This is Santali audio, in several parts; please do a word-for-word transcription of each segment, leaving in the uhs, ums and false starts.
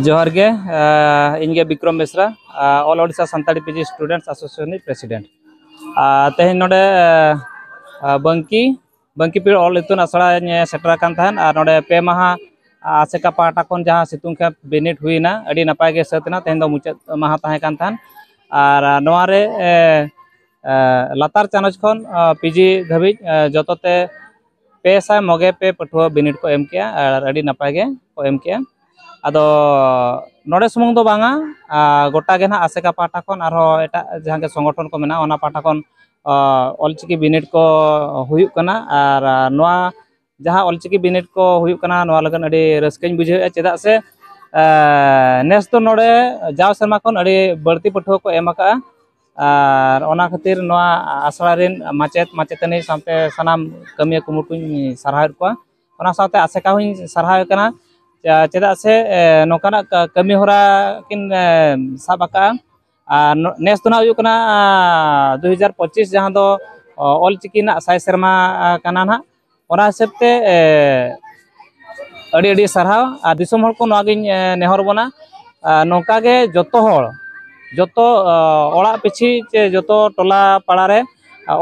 ᱡᱚᱦᱟᱨ ᱜᱮ᱾ ᱤᱧ ᱜᱮ Bikram Besra, all Odisha Santali P G students association ᱨᱤᱱᱤᱡ ᱯᱨᱮᱥᱤᱰᱮᱱᱴ᱾ ᱛᱮᱦᱮᱧ ᱱᱚᱰᱮ ᱵᱟᱝᱠᱤ ᱵᱟᱝᱠᱤ ᱯᱤᱲ ᱚᱞ ᱤᱛᱩᱱ ᱟᱥᱲᱟᱧ ᱥᱮᱴᱮᱨ ᱟᱠᱟᱱ ᱛᱟᱦᱮᱸᱫ᱾ ᱟᱨ ᱱᱚᱰᱮ ᱯᱮ ᱢᱟᱦᱟ ᱟᱥᱮᱠᱟ ᱯᱟᱦᱴᱟ ᱠᱷᱚᱱ ᱡᱟᱦᱟᱸ ᱥᱤᱛᱩᱝ ᱠᱷᱮᱯ ᱵᱤᱱᱤᱰ ᱦᱩᱭᱱᱟ, ᱟᱹᱰᱤ ᱱᱟᱯᱟᱭ ᱜᱮ ᱥᱟᱹᱛ ᱮᱱᱟ᱾ ᱛᱮᱦᱮᱧ ᱫᱚ ᱢᱩᱪᱟᱹᱫ ᱢᱟᱦᱟ ᱛᱟᱦᱮᱸ ᱠᱟᱱ ᱛᱟᱦᱮᱸᱫ᱾ ᱟᱨ ᱱᱚᱣᱟ ᱨᱮ ᱞᱟᱛᱟᱨ ᱪᱟᱱᱟᱪ ᱠᱷᱚᱱ ᱯᱤᱡᱤ ᱫᱷᱟᱹᱵᱤᱡ ᱡᱚᱛᱚ ᱛᱮ ᱯᱮ ᱥᱟᱭ ᱢᱚᱜᱮ ᱯᱮ ᱯᱟᱹᱴᱷᱩᱣᱟᱹ ᱵᱤᱱᱤᱰ ᱠᱚ ᱮᱢ ᱠᱮᱜᱼᱟ ᱟᱨ ᱟᱹᱰᱤ ᱱᱟᱯᱟᱭ ᱜᱮ ᱠᱚ ᱮᱢ ᱠᱮᱜᱼᱟ᱾ ᱟᱫᱚ ᱱᱚᱰᱮ ᱥᱩᱢᱩᱝ ᱫᱚ ᱵᱟᱝᱟ, ᱜᱚᱴᱟ ᱜᱮ ᱱᱟᱦᱟᱜ ᱟᱥᱮᱠᱟ ᱯᱟᱦᱴᱟ ᱠᱷᱚᱱ ᱟᱨᱦᱚᱸ ᱮᱴᱟᱜ ᱡᱟᱦᱟᱸ ᱜᱮ ᱥᱚᱝᱜᱚᱴᱷᱚᱱ ᱠᱚ ᱢᱮᱱᱟᱜᱼᱟ, ᱚᱱᱟ ᱯᱟᱦᱴᱟ ᱠᱷᱚᱱ ᱚᱞᱪᱤᱠᱤ ᱵᱤᱱᱤᱰ ᱠᱚ ᱦᱩᱭᱩᱜ ᱠᱟᱱᱟ᱾ ᱟᱨ ᱱᱚᱣᱟ ᱡᱟᱦᱟᱸ ᱚᱞᱪᱤᱠᱤ ᱵᱤᱱᱤᱰ ᱠᱚ ᱦᱩᱭᱩᱜ ᱠᱟᱱᱟ, ᱱᱚᱣᱟ ᱞᱟᱹᱜᱤᱫ ᱟᱹᱰᱤ ᱨᱟᱹᱥᱠᱟᱹᱧ ᱵᱩᱡᱷᱟᱹᱣᱮᱫᱼᱟ, ᱪᱮᱫᱟᱜ ᱥᱮ ᱱᱮᱥ ᱫᱚ ᱱᱚᱰᱮ ᱡᱟᱣ ᱥᱮᱨᱢᱟ ᱠᱷᱚᱱ ᱟᱹᱰᱤ ᱵᱟᱹᱲᱛᱤ ᱯᱟᱹᱴᱷᱩᱣᱟᱹ ᱠᱚ ᱮᱢ ᱟᱠᱟᱫᱼᱟ᱾ ᱟᱨ ᱚᱱᱟ ᱠᱷᱟᱹᱛᱤᱨ ᱱᱚᱣᱟ ᱟᱥᱲᱟ ᱨᱮᱱ ᱢᱟᱪᱮᱫ ᱢᱟᱪᱮᱛᱟᱹᱱᱤ ᱥᱟᱶᱛᱮ ᱥᱟᱱᱟᱢ ᱠᱟᱹᱢᱤᱭᱟᱹ ᱠᱩᱢᱩᱴᱩᱧ ᱥᱟᱨᱦᱟᱣᱮᱫ ᱠᱚᱣᱟ᱾ ᱚᱱᱟ ᱥᱟᱶᱛᱮ ᱟᱥᱮᱠᱟ ᱦᱚᱸᱧ ᱥᱟᱨᱦᱟᱣᱮ ᱠᱟᱱᱟ᱾ ᱪᱮᱫᱟᱜ ᱥᱮ ᱱᱚᱝᱠᱟᱱᱟᱜ ᱠᱟᱹᱢᱤ ᱦᱚᱨᱟ ᱠᱤᱱ ᱥᱟᱵ ᱟᱠᱟᱫᱼᱟ᱾ ᱟᱨ ᱱᱮᱥ ᱫᱚ ᱱᱟᱜ ᱦᱩᱭᱩᱜ ᱠᱟᱱᱟ ᱫᱩ ᱦᱟᱡᱟᱨ ᱯᱚᱸᱪᱤᱥ, ᱡᱟᱦᱟᱸ ᱫᱚ ᱚᱞᱪᱤᱠᱤ ᱨᱮᱱᱟᱜ ᱥᱟᱭ ᱥᱮᱨᱢᱟ ᱠᱟᱱᱟ ᱱᱟᱜ᱾ ᱚᱱᱟ ᱦᱤᱥᱟᱹᱵ ᱛᱮ ᱟᱹᱰᱤ ᱟᱹᱰᱤ ᱥᱟᱨᱦᱟᱣ᱾ ᱟᱨ ᱫᱤᱥᱚᱢ ᱦᱚᱲ ᱠᱚ ᱱᱚᱣᱟ ᱜᱤᱧ ᱱᱮᱦᱚᱨ ᱵᱚᱱᱟ, ᱱᱚᱝᱠᱟ ᱜᱮ ᱡᱚᱛᱚ ᱦᱚᱲ, ᱡᱚᱛᱚ ᱚᱲᱟᱜ ᱯᱤᱪᱷᱤ ᱪᱮ ᱡᱚᱛᱚ ᱴᱚᱞᱟ ᱯᱟᱲᱟ ᱨᱮ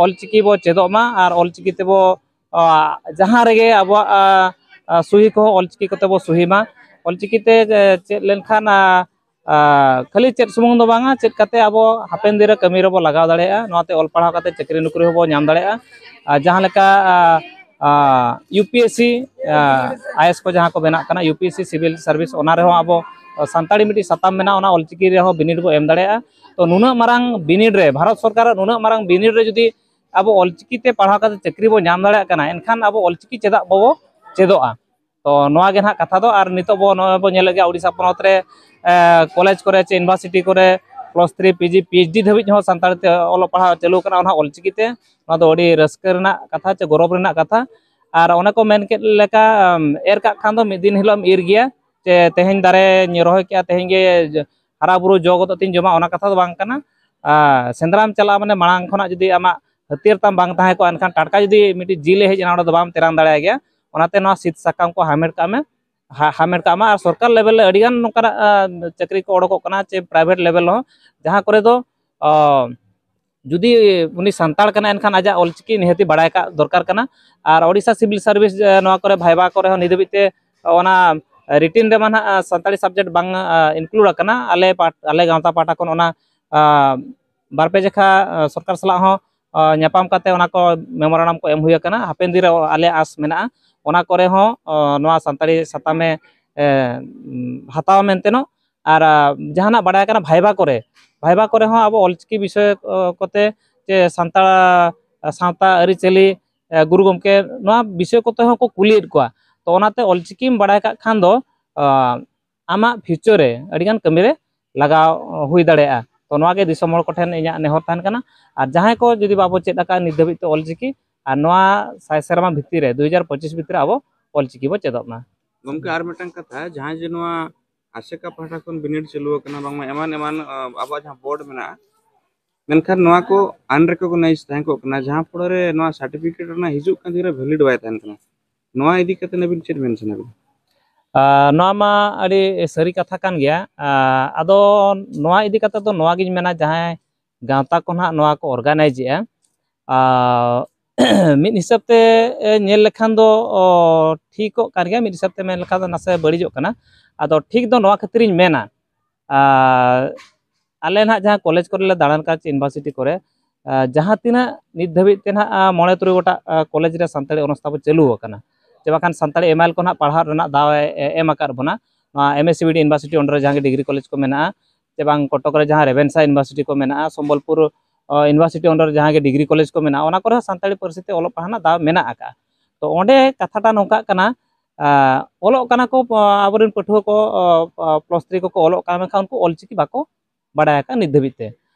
ᱚᱞᱪᱤᱠᱤ ᱵᱚ ᱪᱮᱫᱚᱜ ᱢᱟ᱾ ᱟᱨ ᱚᱞᱪᱤᱠᱤ ᱛᱮᱵᱚ ᱡᱟᱦᱟᱸ ᱨᱮᱜᱮ ᱟᱵᱚᱣᱟᱜ ᱥᱩᱦᱤ ᱠᱚᱦᱚᱸ ᱚᱞᱪᱤᱠᱤ ᱠᱚᱛᱮ ᱵᱚ ᱥᱩᱦᱤ ᱢᱟ᱾ ᱚᱞᱪᱤᱠᱤ ᱛᱮ ᱪᱮᱫ ᱞᱮᱱᱠᱷᱟᱱ ᱠᱷᱟᱹᱞᱤ ᱪᱮᱫ ᱥᱩᱢᱩᱝ ᱫᱚ ᱵᱟᱝᱟ, ᱪᱮᱫ ᱠᱟᱛᱮ ᱟᱵᱚ ᱦᱟᱯᱮᱱ ᱫᱤᱱ ᱨᱮ ᱠᱟᱹᱢᱤ ᱨᱮᱵᱚ ᱞᱟᱜᱟᱣ ᱫᱟᱲᱮᱭᱟᱜᱼᱟ᱾ ᱱᱚᱣᱟᱛᱮ ᱚᱞ ᱯᱟᱲᱦᱟᱣ ᱠᱟᱛᱮ ᱪᱟᱹᱠᱨᱤ ᱱᱚᱠᱨᱤ ᱦᱚᱸᱵᱚ ᱧᱟᱢ ᱫᱟᱲᱮᱭᱟᱜᱼᱟ᱾ ᱟᱨ ᱡᱟᱦᱟᱸ ᱞᱮᱠᱟ U P S C, I S ᱠᱚ ᱡᱟᱦᱟᱸ ᱠᱚ ᱵᱮᱱᱟᱜ ᱠᱟᱱᱟ, ᱤᱭᱩ ᱯᱤ ᱮᱥ ᱥᱤ ᱥᱤᱵᱤᱞ ᱥᱟᱨᱵᱷᱤᱥ, ᱚᱱᱟ ᱨᱮᱦᱚᱸ ᱟᱵᱚ ᱥᱟᱱᱛᱟᱲᱤ ᱢᱤᱫᱴᱤᱡ ᱥᱟᱛᱟᱢ ᱢᱮᱱᱟᱜᱼᱟ, ᱚᱱᱟ ᱚᱞᱪᱤᱠᱤ ᱨᱮᱦᱚᱸ ᱵᱤᱱᱤᱰ ᱵᱚ ᱮᱢ ᱫᱟᱲᱮᱭᱟᱜᱼᱟ᱾ ᱛᱚ ᱱᱩᱱᱟᱹᱜ ᱢᱟᱨᱟᱝ ᱵᱤᱱᱤᱰ ᱨᱮ, ᱵᱷᱟᱨᱚᱛ ᱥᱚᱨᱠᱟᱨᱟᱜ ᱱᱩᱱᱟᱹᱜ ᱢᱟᱨᱟᱝ ᱵᱤᱱᱤᱰ ᱨᱮ ᱡᱩᱫᱤ ᱟᱵᱚ ᱚᱞᱪᱤᱠᱤ ᱛᱮ ᱯᱟᱲᱦᱟᱣ ᱠᱟᱛᱮ ᱪᱟᱹᱠᱨᱤ ᱵᱚ ᱧᱟᱢ ᱫᱟᱲᱮᱭᱟᱜ ᱠᱟᱱᱟ, ᱮᱱᱠᱷᱟᱱ ᱟᱵᱚ ᱚᱞᱪᱤᱠᱤ ᱪᱮᱫᱟᱜ ᱵᱟᱵᱚ ᱪᱮᱫᱚᱜᱼᱟ? ᱛᱚ ᱱᱚᱣᱟ ᱜᱮ ᱱᱟᱦᱟᱜ ᱠᱟᱛᱷᱟ ᱫᱚ᱾ ᱟᱨ ᱱᱤᱛᱚᱜ ᱵᱚ ᱱᱚᱜᱼᱚᱭ ᱵᱚ ᱧᱮᱞᱮᱫ ᱜᱮᱭᱟ, ᱳᱰᱤᱥᱟ ᱯᱚᱱᱚᱛ ᱨᱮ ᱠᱚᱞᱮᱡᱽ ᱠᱚᱨᱮ ᱪᱮ ᱤᱭᱩᱱᱤᱵᱷᱟᱨᱥᱤᱴᱤ ᱠᱚᱨᱮ plus three, P G, P H D ᱫᱷᱟᱹᱵᱤᱡ ᱦᱚᱸ ᱥᱟᱱᱛᱟᱲᱤ ᱛᱮ ᱚᱞᱚᱜ ᱯᱟᱲᱦᱟᱣ ᱪᱟᱹᱞᱩ ᱠᱟᱱᱟ, ᱚᱱᱟ ᱚᱞᱪᱤᱠᱤ ᱛᱮ᱾ ᱱᱚᱣᱟ ᱫᱚ ᱟᱹᱰᱤ ᱨᱟᱹᱥᱠᱟᱹ ᱨᱮᱱᱟᱜ ᱠᱟᱛᱷᱟ ᱪᱮ ᱜᱚᱨᱚᱵᱽ ᱨᱮᱱᱟᱜ ᱠᱟᱛᱷᱟ᱾ ᱟᱨ ᱚᱱᱮ ᱠᱚ ᱢᱮᱱ ᱠᱮᱫ ᱞᱮᱠᱟ, ᱮᱨ ᱠᱟᱜ ᱠᱷᱟᱱ ᱫᱚ ᱢᱤᱫ ᱫᱤᱱ ᱦᱤᱞᱳᱜ ᱮᱢ ᱤᱨ ᱜᱮᱭᱟ᱾ ᱪᱮ ᱛᱮᱦᱮᱧ ᱫᱟᱨᱮᱧ ᱨᱚᱦᱚᱭ ᱠᱮᱜᱼᱟ, ᱛᱮᱦᱮᱧ ᱜᱮ ᱦᱟᱨᱟ ᱵᱩᱨᱩ ᱡᱚ ᱜᱚᱫᱚᱜ ᱛᱤᱧ ᱡᱚᱢᱟ, ᱚᱱᱟ ᱠᱟᱛᱷᱟ ᱫᱚ ᱵᱟᱝ ᱠᱟᱱᱟ᱾ ᱥᱮᱸᱫᱽᱨᱟᱢ ᱪᱟᱞᱟᱜᱼᱟ, ᱢᱟᱱᱮ ᱢᱟᱲᱟᱝ ᱠᱷᱚᱱᱟᱜ ᱡᱩᱫᱤ ᱟᱢᱟᱜ ᱦᱟᱹᱛᱭᱟᱹᱨ ᱛᱟᱢ ᱵᱟᱝ ᱛᱟᱦᱮᱸ ᱠᱚᱜᱼᱟ, ᱮᱱᱠᱷᱟᱱ ᱴᱟᱴᱠᱟ ᱡᱩᱫᱤ ᱢᱤᱫᱴᱤᱡ ᱡᱤᱞᱮ ᱦᱮᱡ ᱮᱱᱟ, ᱚᱸᱰᱮ ᱫᱚ ᱵᱟᱢ ᱛᱮᱨᱟᱝ ᱫᱟᱲᱮᱭᱟᱭ ᱜᱮᱭᱟ᱾ ᱚᱱᱟᱛᱮ ᱱᱚᱣᱟ ᱥᱤᱫ ᱥᱟᱠᱟᱢ ᱠᱚ ᱦᱟᱢᱮᱴ ᱠᱟᱜ ᱢᱮ᱾ ᱦᱟ- ᱦᱟᱢᱮᱴ ᱠᱟᱜ ᱢᱟ᱾ ᱟᱨ ᱥᱚᱨᱠᱟᱨ ᱞᱮᱵᱮᱞ ᱨᱮ ᱟᱹᱰᱤᱜᱟᱱ ᱱᱚᱝᱠᱟᱱᱟᱜ ᱪᱟᱹᱠᱨᱤ ᱠᱚ ᱚᱰᱚᱠᱚᱜ ᱠᱟᱱᱟ, ᱪᱮ ᱯᱨᱟᱭᱵᱷᱮᱴ ᱞᱮᱵᱮᱞ ᱦᱚᱸ, ᱡᱟᱦᱟᱸ ᱠᱚᱨᱮ ᱫᱚ ᱡᱩᱫᱤ ᱩᱱᱤ ᱥᱟᱱᱛᱟᱲ ᱠᱟᱱᱟᱭ, ᱮᱱᱠᱷᱟᱱ ᱟᱡᱟᱜ ᱚᱞᱪᱤᱠᱤ ᱱᱤᱦᱟᱹᱛᱤ ᱵᱟᱲᱟᱭ ᱠᱟᱜ ᱫᱚᱨᱠᱟᱨ ᱠᱟᱱᱟ᱾ ᱟᱨ ᱳᱰᱤᱥᱟ ᱥᱤᱵᱤᱞ ᱥᱟᱨᱵᱷᱤᱥ, ᱱᱚᱣᱟ ᱠᱚᱨᱮ ᱵᱷᱟᱭᱵᱟ ᱠᱚᱨᱮ ᱦᱚᱸ ᱱᱤᱛ ᱫᱷᱟᱹᱵᱤᱡ ᱛᱮ ᱚᱱᱟ ᱨᱤᱴᱤᱱ ᱨᱮᱢᱟ ᱱᱟᱦᱟᱜ ᱥᱟᱱᱛᱟᱲᱤ ᱥᱟᱵᱡᱮᱠᱴ ᱵᱟᱝ ᱤᱱᱠᱞᱩᱰ ᱟᱠᱟᱱᱟ᱾ ᱟᱞᱮ ᱯᱟᱦᱴ- ᱟᱞᱮ ᱜᱟᱶᱛᱟ ᱯᱟᱦᱴᱟ ᱠᱷᱚᱱ ᱚᱱᱟ ᱵᱟᱨᱯᱮ ᱡᱮᱠᱷᱟ ᱥᱚᱨᱠᱟᱨ ᱥᱟᱞᱟᱜ ᱦᱚᱸ ᱧᱟᱯᱟᱢ ᱠᱟᱛᱮ ᱚᱱᱟ ᱠᱚ ᱢᱮᱢᱳᱨᱟᱱᱰᱟᱢ ᱠᱚ ᱮᱢ ᱦᱩᱭ ᱟᱠᱟᱱᱟ᱾ ᱦᱟᱯᱮᱱ ᱫᱤᱱ ᱨᱮ ᱟᱞᱮ ᱟᱥ ᱢᱮᱱᱟᱜᱼᱟ, ᱚᱱᱟ ᱠᱚᱨᱮ ᱦᱚᱸ ᱱᱚᱣᱟ ᱥᱟᱱᱛᱟᱲᱤ ᱥᱟᱛᱟᱢᱮ ᱦᱟᱛᱟᱣᱟ ᱢᱮᱱᱛᱮ ᱱᱚ ᱟᱨ ᱡᱟᱦᱟᱱᱟᱜ ᱵᱟᱲᱟᱭ ᱠᱟᱱᱟ ᱵᱷᱟᱭᱵᱟ ᱠᱚᱨᱮ, ᱵᱷᱟᱭᱵᱟ ᱠᱚᱨᱮ ᱦᱚᱸ ᱟᱵᱚ ᱚᱞᱪᱤᱠᱤ ᱵᱤᱥᱚᱭ ᱠᱚᱛᱮ ᱪᱮ ᱥᱟᱱᱛᱟᱲ ᱥᱟᱶᱛᱟ ᱟᱹᱨᱤᱪᱟᱹᱞᱤ, ᱜᱩᱨᱩ ᱜᱚᱢᱠᱮ, ᱱᱚᱣᱟ ᱵᱤᱥᱚᱭ ᱠᱚᱛᱮ ᱦᱚᱸᱠᱚ ᱠᱩᱞᱤᱭᱮᱫ ᱠᱚᱣᱟ᱾ ᱛᱚ ᱚᱱᱟᱛᱮ ᱚᱞᱪᱤᱠᱤᱢ ᱵᱟᱲᱟᱭ ᱠᱟᱜ ᱠᱷᱟᱱ ᱫᱚ ᱟᱢᱟᱜ ᱯᱷᱤᱭᱩᱪᱟᱨ ᱨᱮ ᱟᱹᱰᱤᱜᱟᱱ ᱠᱟᱹᱢᱤᱨᱮ ᱞᱟᱜᱟᱣ ᱦᱩᱭ ᱫᱟᱲᱮᱭᱟᱜᱼᱟ᱾ ᱛᱚ ᱱᱚᱣᱟ ᱜᱮ ᱫᱤᱥᱚᱢ ᱦᱚᱲ ᱠᱚᱴᱷᱮᱱ ᱤᱧᱟᱹᱜ ᱱᱮᱦᱚᱨ ᱛᱟᱦᱮᱱ ᱠᱟᱱᱟ᱾ ᱟᱨ ᱡᱟᱦᱟᱸᱭ ᱠᱚ ᱡᱩᱫᱤ ᱵᱟᱵᱚ ᱪᱮᱫ ᱟᱠᱟᱫ ᱱᱤᱛ ᱫᱷᱟᱹᱵᱤᱡ ᱛᱮ ᱚᱞᱪᱤᱠᱤ, ᱟᱨ ᱱᱚᱣᱟ ᱥᱟᱭ ᱥᱮᱨᱢᱟ ᱵᱷᱤᱛᱤᱨ ᱨᱮ, ᱫᱩ ᱦᱟᱡᱟᱨ ᱯᱚᱸᱪᱤᱥ ᱵᱷᱤᱛᱤᱨ ᱨᱮ ᱟᱵᱚ ᱚᱞᱪᱤᱠᱤ ᱵᱚ ᱪᱮᱫᱚᱜ ᱢᱟ᱾ ᱜᱚᱢᱠᱮ, ᱟᱨ ᱢᱤᱫᱴᱟᱝ ᱠᱟᱛᱷᱟ, ᱡᱟᱦᱟᱸᱭ ᱡᱮ ᱱᱚᱣᱟ ᱟᱥᱮᱠᱟ ᱯᱟᱦᱴᱟ ᱠᱷᱚᱱ ᱵᱤᱱᱤᱰ ᱪᱟᱹᱞᱩ ᱟᱠᱟᱱᱟ, ᱵᱟᱝᱢᱟ ᱮᱢᱟᱱ ᱮᱢᱟᱱ ᱟᱵᱚᱣᱟᱜ ᱡᱟᱦᱟᱸ ᱵᱳᱨᱰ ᱢᱮᱱᱟᱜᱼᱟ, ᱢᱮᱱᱠᱷᱟᱱ ᱱᱚᱣᱟ ᱠᱚ ᱟᱱᱨᱮᱠᱚᱜᱱᱟᱭᱤᱡᱽ ᱛᱟᱦᱮᱸ ᱠᱚᱜ ᱠᱟᱱᱟ, ᱡᱟᱦᱟᱸ ᱯᱷᱚᱲᱚ ᱨᱮ ᱱᱚᱣᱟ ᱥᱟᱨᱴᱤᱯᱷᱤᱠᱮᱴ ᱨᱮᱱᱟᱜ ᱦᱤᱡᱩᱜ ᱠᱟᱱ ᱫᱤᱱ ᱨᱮ ᱵᱷᱮᱞᱤᱰ ᱵᱟᱭ ᱛᱟᱦᱮᱱ ᱠᱟᱱᱟ᱾ ᱱᱚᱣᱟ ᱤᱫᱤ ᱠᱟᱛᱮ ᱟᱹᱵᱤᱱ ᱪᱮᱫ ᱢᱮᱱ ᱥᱟᱱᱟ ᱵᱤᱱᱟ? ᱱᱚᱣᱟ ᱢᱟ ᱟᱹᱰᱤ ᱥᱟᱹᱨᱤ ᱠᱟᱛᱷᱟ ᱠᱟᱱ ᱜᱮᱭᱟ᱾ ᱟᱫᱚ ᱱᱚᱣᱟ ᱤᱫᱤ ᱠᱟᱛᱮ ᱫᱚ ᱱᱚᱣᱟ ᱜᱤᱧ ᱢᱮᱱᱟ, ᱡᱟᱦᱟᱸᱭ ᱜᱟᱶᱛᱟ ᱠᱚ ᱱᱟᱦᱟᱜ ᱱᱚᱣᱟ ᱠᱚ ᱚᱨᱜᱟᱱᱟᱭᱤᱡᱽ ᱮᱜᱼᱟ, ᱢᱤᱫ ᱦᱤᱥᱟᱹᱵ ᱛᱮ ᱧᱮᱞ ᱞᱮᱠᱷᱟᱱ ᱫᱚ ᱴᱷᱤᱠᱚᱜ ᱠᱟᱱ ᱜᱮᱭᱟ, ᱢᱤᱫ ᱦᱤᱥᱟᱹᱵ ᱛᱮ ᱢᱮᱱ ᱞᱮᱠᱷᱟᱱ ᱫᱚ ᱱᱟᱥᱮ ᱵᱟᱹᱲᱤᱡᱚᱜ ᱠᱟᱱᱟ᱾ ᱟᱫᱚ ᱴᱷᱤᱠ ᱫᱚ ᱱᱚᱣᱟ ᱠᱷᱟᱹᱛᱤᱨᱤᱧ ᱢᱮᱱᱟ, ᱟᱞᱮ ᱱᱟᱦᱟᱜ ᱡᱟᱦᱟᱸ ᱠᱚᱞᱮᱡᱽ ᱠᱚᱨᱮ ᱞᱮ ᱫᱟᱬᱟᱱ ᱠᱟᱱᱟ ᱪᱮ ᱤᱭᱩᱱᱤᱵᱷᱟᱨᱥᱤᱴᱤ ᱠᱚᱨᱮ, ᱡᱟᱦᱟᱸ ᱛᱤᱱᱟᱹᱜ ᱱᱤᱛ ᱫᱷᱟᱹᱵᱤᱡ ᱛᱮ ᱱᱟᱦᱟᱜ ᱢᱚᱬᱮ ᱛᱩᱨᱩᱭ ᱜᱚᱴᱟᱜ ᱠᱚᱞᱮᱡᱽ ᱨᱮ ᱥᱟᱱᱛᱟᱲᱤ ᱚᱱᱚᱨᱥ ᱛᱟᱵᱚ ᱪᱟᱹᱞᱩ ᱟᱠᱟᱱᱟ, ᱪᱮ ᱵᱟᱝᱠᱷᱟᱱ ᱥᱟᱱᱛᱟᱲᱤ ᱮᱢ ᱮ ᱮᱞ ᱠᱚ ᱱᱟᱦᱟᱜ ᱯᱟᱲᱦᱟᱣ ᱨᱮᱱᱟᱜ ᱫᱟᱣ ᱮ ᱮᱢ ᱟᱠᱟᱫ ᱵᱚᱱᱟ᱾ ᱱᱚᱣᱟ M A C B D university under ᱨᱮ ᱡᱟᱦᱟᱸ ᱜᱮ ᱰᱤᱜᱽᱨᱤ ᱠᱚᱞᱮᱡᱽ ᱠᱚ ᱢᱮᱱᱟᱜᱼᱟ, ᱪᱮ ᱵᱟᱝ ᱠᱚᱴᱚᱠ ᱨᱮ ᱡᱟᱦᱟᱸ ᱨᱮᱵᱷᱮᱱᱥᱟ ᱤᱭᱩᱱᱤᱵᱷᱟᱨᱥᱤᱴᱤ ᱠᱚ ᱢᱮᱱᱟᱜᱼᱟ, ᱥᱚᱢᱵᱚᱞᱯᱩᱨ ᱤᱭᱩᱱᱤᱵᱷᱟᱨᱥᱤᱴᱤ under ᱨᱮ ᱡᱟᱦᱟᱸ ᱜᱮ ᱰᱤᱜᱽᱨᱤ ᱠᱚᱞᱮᱡᱽ ᱠᱚ ᱢᱮᱱᱟᱜᱼᱟ, ᱚᱱᱟ ᱠᱚᱨᱮ ᱦᱚᱸ ᱥᱟᱱᱛᱟᱲᱤ ᱯᱟᱹᱨᱥᱤ ᱛᱮ ᱚᱞᱚᱜ ᱯᱟᱲᱦᱟᱣ ᱨᱮᱱᱟᱜ ᱫᱟᱣ ᱢᱮᱱᱟᱜ ᱟᱠᱟᱫᱼᱟ᱾ ᱛᱚ ᱚᱸᱰᱮ ᱠᱟᱛᱷᱟᱴᱟ ᱱᱚᱝᱠᱟᱜ ᱠᱟᱱᱟ, ᱚᱞᱚᱜ ᱠᱟᱱᱟ ᱠᱚ ᱟᱵᱚᱨᱮᱱ ᱯᱟᱹᱴᱷᱩᱣᱟᱹ ᱠᱚ, ᱯᱞᱟᱥ ᱛᱷᱨᱤ ᱠᱚᱠᱚ ᱚᱞᱚᱜ ᱠᱟᱱᱟ, ᱢᱮᱱᱠᱷᱟᱱ ᱩᱱᱠᱩ ᱚᱞᱪᱤᱠᱤ ᱵᱟᱠᱚ ᱵᱟᱲᱟᱭ ᱟᱠᱟᱫᱼᱟ ᱱᱤᱛ ᱫᱷᱟᱹᱵᱤᱡ ᱛᱮ᱾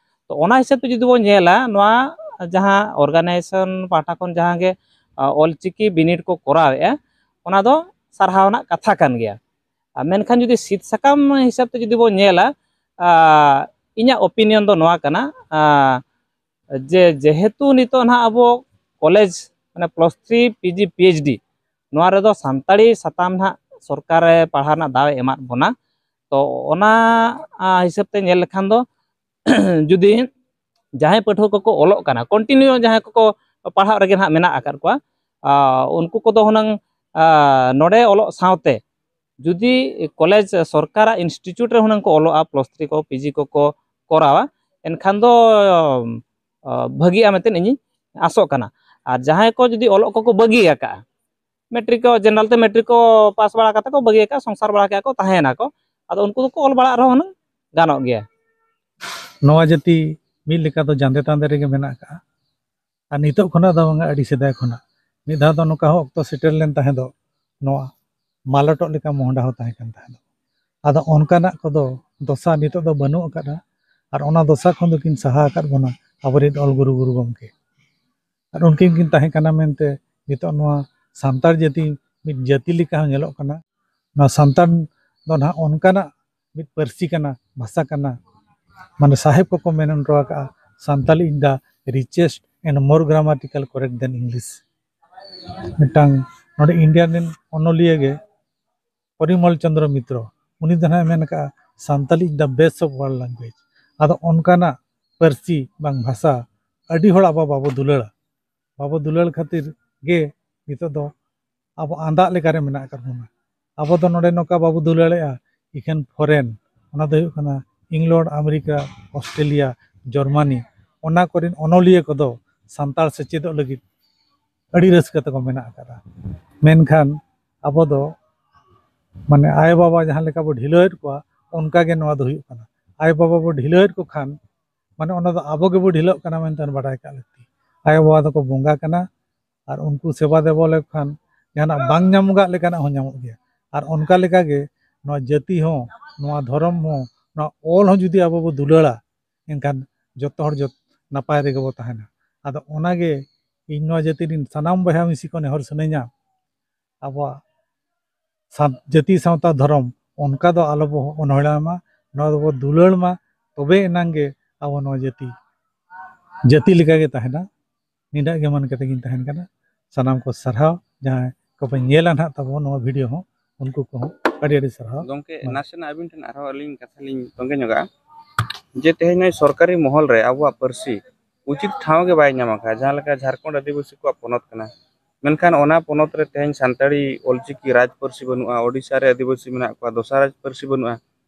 ᱛᱚ ᱚᱱᱟ ᱦᱤᱥᱟᱹᱵ ᱛᱮ ᱡᱩᱫᱤ ᱵᱚᱱ ᱧᱮᱞᱟ, ᱱᱚᱣᱟ ᱡᱟᱦᱟᱸ ᱚᱨᱜᱟᱱᱟᱭᱡᱮᱥᱚᱱ ᱯᱟᱦᱴᱟ ᱠᱷᱚᱱ ᱡᱟᱦᱟᱸ ᱜᱮ ᱚᱞᱪᱤᱠᱤ ᱵᱤᱱᱤᱰ ᱠᱚ ᱠᱚᱨᱟᱣᱮᱫᱼᱟ, ᱚᱱᱟ ᱫᱚ ᱥᱟᱨᱦᱟᱣ ᱨᱮᱱᱟᱜ ᱠᱟᱛᱷᱟ ᱠᱟᱱ ᱜᱮᱭᱟ᱾ ᱟᱨ ᱢᱮᱱᱠᱷᱟᱱ ᱡᱩᱫᱤ ᱥᱤᱫ ᱥᱟᱠᱟᱢ ᱦᱤᱥᱟᱹᱵ ᱛᱮ ᱡᱩᱫᱤ ᱵᱚᱱ ᱧᱮᱞᱟ, ᱤᱧᱟᱹᱜ ᱚᱯᱤᱱᱤᱭᱚᱱ ᱫᱚ ᱱᱚᱣᱟ ᱠᱟᱱᱟ, ᱡᱮ ᱡᱮᱦᱮᱛᱩ ᱱᱤᱛᱚᱜ ᱱᱟᱦᱟᱜ ᱟᱵᱚ ᱠᱚᱞᱮᱡᱽ, ᱢᱟᱱᱮ plus three, P G, P H D, ᱱᱚᱣᱟ ᱨᱮᱫᱚ ᱥᱟᱱᱛᱟᱲᱤ ᱥᱟᱛᱟᱢ ᱱᱟᱦᱟᱜ ᱥᱚᱨᱠᱟᱨ ᱮ ᱯᱟᱲᱦᱟᱣ ᱨᱮᱱᱟᱜ ᱫᱟᱣ ᱮ ᱮᱢᱟᱫ ᱵᱚᱱᱟ᱾ ᱛᱚ ᱚᱱᱟ ᱟ, ᱦᱤᱥᱟᱹᱵ ᱛᱮ ᱧᱮᱞ ᱞᱮᱠᱷᱟᱱ ᱫᱚ ᱡᱩᱫᱤ ᱡᱟᱦᱟᱸᱭ ᱯᱟᱹᱴᱷᱩᱣᱟᱹ ᱠᱚᱠᱚ ᱚᱞᱚᱜ ᱠᱟᱱᱟ, ᱠᱚᱱᱴᱤᱱᱤᱭᱩ ᱡᱟᱦᱟᱸᱭ ᱠᱚᱠᱚ ᱯᱟᱲᱦᱟᱜ ᱨᱮᱜᱮ ᱱᱟᱦᱟᱜ ᱢᱮᱱᱟᱜ ᱟᱠᱟᱫ ᱠᱚᱣᱟ, ᱟ, ᱩᱱᱠᱩ ᱠᱚᱫᱚ ᱦᱩᱱᱟᱹᱝ ᱟ, ᱱᱚᱰᱮ ᱚᱞᱚᱜ ᱥᱟᱶᱛᱮ ᱡᱩᱫᱤ ᱠᱚᱞᱮᱡᱽ ᱥᱚᱨᱠᱟᱨᱟᱜ ᱤᱱᱥᱴᱤᱴᱤᱭᱩᱴ ᱨᱮ ᱦᱩᱱᱟᱹᱝ ᱠᱚ ᱚᱞᱚᱜᱼᱟ, ᱯᱞᱟᱥ ᱛᱷᱨᱤ ᱠᱚ, ᱯᱤ ᱡᱤ ᱠᱚᱠᱚ ᱠᱚᱨᱟᱣᱟ, ᱮᱱᱠᱷᱟᱱ ᱫᱚ ᱟ, ᱵᱷᱟᱹᱜᱤᱜᱼᱟ ᱢᱮᱱᱛᱮ ᱤᱧᱤᱧ ᱟᱥᱚᱜ ᱠᱟᱱᱟ᱾ ᱟᱨ ᱡᱟᱦᱟᱸᱭ ᱠᱚ ᱡᱩᱫᱤ ᱚᱞᱚᱜ ᱠᱚᱠᱚ ᱵᱟᱹᱜᱤ ᱟᱠᱟᱜᱼᱟ, ᱢᱮᱴᱨᱤᱠ ᱠᱚ, ᱡᱮᱱᱟᱨᱟᱞ ᱛᱮ ᱢᱮᱴᱨᱤᱠ ᱠᱚ ᱯᱟᱥ ᱵᱟᱲᱟ ᱠᱟᱛᱮ ᱠᱚ ᱵᱟᱹᱜᱤ ᱟᱠᱟᱜᱼᱟ, ᱥᱚᱝᱥᱟᱨ ᱵᱟᱲᱟ ᱠᱮᱜᱼᱟ ᱠᱚ, ᱛᱟᱦᱮᱸᱭᱮᱱᱟ ᱠᱚ, ᱟᱫᱚ ᱩᱱᱠᱩ ᱫᱚᱠᱚ ᱚᱞ ᱵᱟᱲᱟᱜ ᱨᱮᱦᱚᱸ ᱦᱩᱱᱟᱹᱝ ᱜᱟᱱᱚᱜ ᱜᱮᱭᱟ᱾ ᱱᱚᱣᱟ ᱡᱟᱹᱛᱤ ᱢᱤᱫ ᱞᱮᱠᱟ ᱫᱚ ᱡᱟᱸᱫᱮ ᱛᱟᱸᱫᱮ ᱨᱮᱜᱮ ᱢᱮᱱᱟᱜ ᱟᱠᱟᱫᱼᱟ᱾ ᱟᱨ ᱱᱤᱛᱚᱜ ᱠᱷᱚᱱᱟᱜ ᱫᱚ ᱵᱟᱝᱟ, ᱟᱹᱰᱤ ᱥᱮᱫᱟᱭ ᱠᱷᱚᱱᱟᱜ᱾ ᱢᱤᱫ ᱫᱷᱟᱣ ᱫᱚ ᱱᱚᱝᱠᱟ ᱦᱚᱸ ᱚᱠᱛᱚ ᱥᱮᱴᱮᱨ ᱞᱮᱱ ᱛᱟᱦᱮᱸ ᱫᱚ, ᱱᱚᱣᱟ ᱢᱟᱞᱚᱴᱚᱜ ᱞᱮᱠᱟ ᱢᱚᱦᱰᱟ ᱦᱚᱸ ᱛᱟᱦᱮᱸ ᱠᱟᱱ ᱛᱟᱦᱮᱸ ᱫᱚ᱾ ᱟᱫᱚ ᱚᱱᱠᱟᱱᱟᱜ ᱠᱚᱫᱚ ᱫᱚᱥᱟ ᱱᱤᱛᱚᱜ ᱫᱚ ᱵᱟᱹᱱᱩᱜ ᱟᱠᱟᱫᱼᱟ᱾ ᱟᱨ ᱚᱱᱟ ᱫᱚᱥᱟ ᱠᱷᱚᱱ ᱫᱚᱠᱤᱱ ᱥᱟᱦᱟ ᱟᱠᱟᱫ ᱵᱚᱱᱟ ᱟᱵᱚᱨᱮᱱ ᱚᱞ ᱜᱩᱨᱩ ᱜᱩᱨᱩ ᱜᱚᱢᱠᱮ᱾ ᱟᱨ ᱩᱱᱠᱤᱱ ᱠᱤᱱ ᱛᱟᱦᱮᱸ ᱠᱟᱱᱟ ᱢᱮᱱᱛᱮ ᱱᱤᱛᱚᱜ ᱱᱚᱣᱟ ᱥᱟᱱᱛᱟᱲ ᱡᱟᱹᱛᱤ ᱢᱤᱫ ᱡᱟᱹᱛᱤ ᱞᱮᱠᱟ ᱦᱚᱸ ᱧᱮᱞᱚᱜ ᱠᱟᱱᱟ᱾ ᱱᱚᱣᱟ ᱥᱟᱱᱛᱟᱲ ᱫᱚ ᱱᱟᱦᱟᱜ ᱚᱱᱠᱟᱱᱟᱜ ᱢᱤᱫ ᱯᱟᱹᱨᱥᱤ ᱠᱟᱱᱟ, ᱵᱷᱟᱥᱟ ᱠᱟᱱᱟ, ᱢᱟᱱᱮ ᱥᱟᱦᱮᱵ ᱠᱚᱠᱚ ᱢᱮᱱ ᱦᱚᱴᱚ ᱟᱠᱟᱫᱼᱟ, "Santali is the richest and more grammatical correct than English." ᱢᱤᱫᱴᱟᱝ ᱱᱚᱰᱮ ᱤᱱᱰᱤᱭᱟ ᱨᱮᱱ ᱚᱱᱚᱞᱤᱭᱟᱹ ᱜᱮ ᱯᱚᱨᱤᱢᱚᱞ ᱪᱚᱸᱫᱽᱨᱚ ᱢᱤᱛᱨᱚ, ᱩᱱᱤ ᱫᱚ ᱱᱟᱦᱟᱜ ᱮ ᱢᱮᱱ ᱟᱠᱟᱫᱼᱟ, "Santali is the best of world language." ᱟᱫᱚ ᱚᱱᱠᱟᱱᱟᱜ ᱯᱟᱹᱨᱥᱤ ᱵᱟᱝ ᱵᱷᱟᱥᱟ ᱟᱹᱰᱤ ᱦᱚᱲ ᱟᱵᱚ ᱵᱟᱵᱚ ᱫᱩᱞᱟᱹᱲᱟ᱾ ᱵᱟᱵᱚ ᱫᱩᱞᱟᱹᱲ ᱠᱷᱟᱹᱛᱤᱨ ᱜᱮ ᱱᱤᱛᱚᱜ ᱫᱚ ᱟᱵᱚ ᱟᱸᱫᱟᱜ ᱞᱮᱠᱟᱨᱮ ᱢᱮᱱᱟᱜ ᱟᱠᱟᱫ ᱵᱚᱱᱟ᱾ ᱟᱵᱚ ᱫᱚ ᱱᱚᱰᱮ ᱱᱚᱝᱠᱟ ᱵᱟᱵᱚ ᱫᱩᱞᱟᱹᱲᱮᱜᱼᱟ, ᱤᱠᱷᱟᱹᱱ ᱯᱷᱚᱨᱮᱱ, ᱚᱱᱟ ᱫᱚ ᱦᱩᱭᱩᱜ ᱠᱟᱱᱟ ᱤᱝᱞᱚᱱᱰ, ᱟᱢᱮᱨᱤᱠᱟ, ᱚᱥᱴᱨᱮᱞᱤᱭᱟ, ᱡᱚᱨᱢᱟᱱᱤ, ᱚᱱᱟ ᱠᱚᱨᱮᱱ ᱚᱱᱚᱞᱤᱭᱟᱹ ᱠᱚᱫᱚ ᱥᱟᱱᱛᱟᱲ ᱥᱮᱪᱮᱫᱚᱜ ᱞᱟᱹᱜᱤᱫ ᱟᱹᱰᱤ ᱨᱟᱹᱥᱠᱟᱹ ᱛᱟᱠᱚ ᱢᱮᱱᱟᱜ ᱟᱠᱟᱫᱟ᱾ ᱢᱮᱱᱠᱷᱟᱱ ᱟᱵᱚ ᱫᱚ ᱢᱟᱱᱮ ᱟᱭᱳᱼᱵᱟᱵᱟ ᱡᱟᱦᱟᱸ ᱞᱮᱠᱟ ᱵᱚ ᱰᱷᱤᱞᱟᱹᱣᱮᱫ ᱠᱚᱣᱟ, ᱚᱱᱠᱟ ᱜᱮ ᱱᱚᱣᱟ ᱫᱚ ᱦᱩᱭᱩᱜ ᱠᱟᱱᱟ᱾ ᱟᱭᱳᱼᱵᱟᱵᱟ ᱵᱚ ᱰᱷᱤᱞᱟᱹᱣᱮᱫ ᱠᱚ ᱠᱷᱟᱱ, ᱢᱟᱱᱮ ᱚᱱᱟ ᱫᱚ ᱟᱵᱚ ᱜᱮᱵᱚ ᱰᱷᱤᱞᱟᱹᱜ ᱠᱟᱱᱟ ᱢᱮᱱᱛᱮ ᱵᱟᱰᱟᱭ ᱠᱟᱜ ᱞᱟᱹᱠᱛᱤ᱾ ᱟᱭᱳᱼᱵᱟᱵᱟ ᱫᱚᱠᱚ ᱵᱚᱸᱜᱟ ᱠᱟᱱᱟ, ᱟᱨ ᱩᱱᱠᱩ ᱥᱮᱵᱟ ᱫᱮᱵᱚ ᱞᱮᱠᱚ ᱠᱷᱟᱱ ᱡᱟᱦᱟᱱᱟᱜ ᱵᱟᱝ ᱧᱟᱢᱚᱜᱟᱜ ᱞᱮᱠᱟᱱᱟᱜ ᱦᱚᱸ ᱧᱟᱢᱚᱜ ᱜᱮᱭᱟ᱾ ᱟᱨ ᱚᱱᱠᱟ ᱞᱮᱠᱟᱜᱮ ᱱᱚᱣᱟ ᱡᱟᱹᱛᱤ ᱦᱚᱸ, ᱱᱚᱣᱟ ᱫᱷᱚᱨᱚᱢ ᱦᱚᱸ, ᱱᱚᱣᱟ ᱚᱞ ᱦᱚᱸ ᱡᱩᱫᱤ ᱟᱵᱚ ᱵᱚ ᱫᱩᱞᱟᱹᱲᱟ, ᱮᱱᱠᱷᱟᱱ ᱡᱚᱛᱚ ᱦᱚᱲ ᱡᱚᱛ ᱱᱟᱯᱟᱭ ᱨᱮᱜᱮ ᱵᱚ ᱛᱟᱦᱮᱱᱟ᱾ ᱟᱫᱚ ᱚᱱᱟᱜᱮ ᱤᱧ ᱱᱚᱣᱟ ᱡᱟᱹᱛᱤ ᱨᱮᱱ ᱥᱟᱱᱟᱢ ᱵᱚᱭᱦᱟ ᱢᱤᱥᱤ ᱠᱚ ᱱᱮᱦᱚᱨ ᱥᱟᱱᱟᱧᱟ, ᱟᱵᱚᱣᱟᱜ ᱥᱟᱱ-, ᱡᱟᱹᱛᱤ ᱥᱟᱶᱛᱟ ᱫᱷᱚᱨᱚᱢ ᱚᱱᱠᱟ ᱫᱚ ᱟᱞᱚ ᱵᱚ ᱚᱱᱦᱮᱲᱟ ᱢᱟ, ᱱᱚᱣᱟ ᱫᱚᱵᱚ ᱫᱩᱞᱟᱹᱲ ᱢᱟ, ᱛᱚᱵᱮ ᱮᱱᱟᱝ ᱜᱮ ᱟᱵᱚ ᱱᱚᱣᱟ ᱡᱟᱹᱛᱤ ᱡᱟᱹᱛᱤ ᱞᱮᱠᱟᱜᱮ ᱛᱟᱦᱮᱱᱟ᱾ ᱱᱤᱱᱟᱹᱜ ᱜᱮ ᱢᱮᱱ ᱠᱟᱛᱮ ᱜᱤᱧ ᱛᱟᱦᱮᱱ ᱠᱟᱱᱟ᱾ ᱥᱟᱱᱟᱢ ᱠᱚ ᱥᱟᱨᱦᱟᱣ, ᱡᱟᱦᱟᱸᱭ ᱠᱚᱯᱮ ᱧᱮᱞᱟ ᱱᱟᱦᱟᱜ ᱛᱟᱵᱚ ᱱᱚᱣᱟ ᱵᱷᱤᱰᱤᱭᱳ ᱦᱚᱸ, ᱩᱱᱠᱩ ᱠᱚᱦᱚᱸ ᱟᱹᱰᱤ ᱟᱹᱰᱤ ᱥᱟᱨᱦᱟᱣ᱾ ᱜᱚᱢᱠᱮ, ᱢᱟ᱾ ᱱᱟᱥᱮᱱᱟᱜ ᱟᱹᱵᱤᱱ ᱴᱷᱮᱱ ᱟᱨᱦᱚᱸ ᱟᱹᱞᱤᱧ ᱠᱟᱛᱷᱟ ᱞᱤᱧ ᱛᱚᱸᱜᱮ ᱧᱚᱜᱟ, ᱡᱮ ᱛᱮᱦᱮᱧ ᱱᱚᱜᱼᱚᱭ ᱥᱚᱨᱠᱟᱨᱤ ᱢᱚᱦᱚᱞ ᱨᱮ ᱟᱵᱚᱣᱟᱜ ᱯᱟᱹᱨᱥᱤ ᱩᱪᱤᱛ ᱴᱷᱟᱶ ᱜᱮ ᱵᱟᱭ ᱧᱟᱢ ᱟᱠᱟᱫᱼᱟ᱾ ᱡᱟᱦᱟᱸ ᱞᱮᱠᱟ ᱡᱷᱟᱲᱠᱷᱚᱸᱰ ᱟᱹᱫᱤᱵᱟᱹᱥᱤ ᱠᱚᱣᱟᱜ ᱯᱚᱱᱚᱛ ᱠᱟᱱᱟ, ᱢᱮᱱᱠᱷᱟᱱ ᱚᱱᱟ ᱯᱚᱱᱚᱛ ᱨᱮ ᱛᱮᱦᱮᱧ ᱥᱟᱱᱛᱟᱲᱤ ᱚᱞᱪᱤᱠᱤ ᱨᱟᱡᱽ ᱯᱟᱹᱨᱥᱤ ᱵᱟᱹᱱᱩᱜᱼᱟ, ᱳᱰᱤᱥᱟ ᱨᱮ ᱟᱹᱫᱤᱵᱟᱹᱥᱤ ᱢᱮᱱᱟᱜ ᱠᱚᱣᱟ, ᱫᱚᱥᱟᱨ ᱨᱟᱡᱽ ᱯᱟᱹᱨᱥᱤ ᱵᱟᱹᱱᱩᱜᱼᱟ,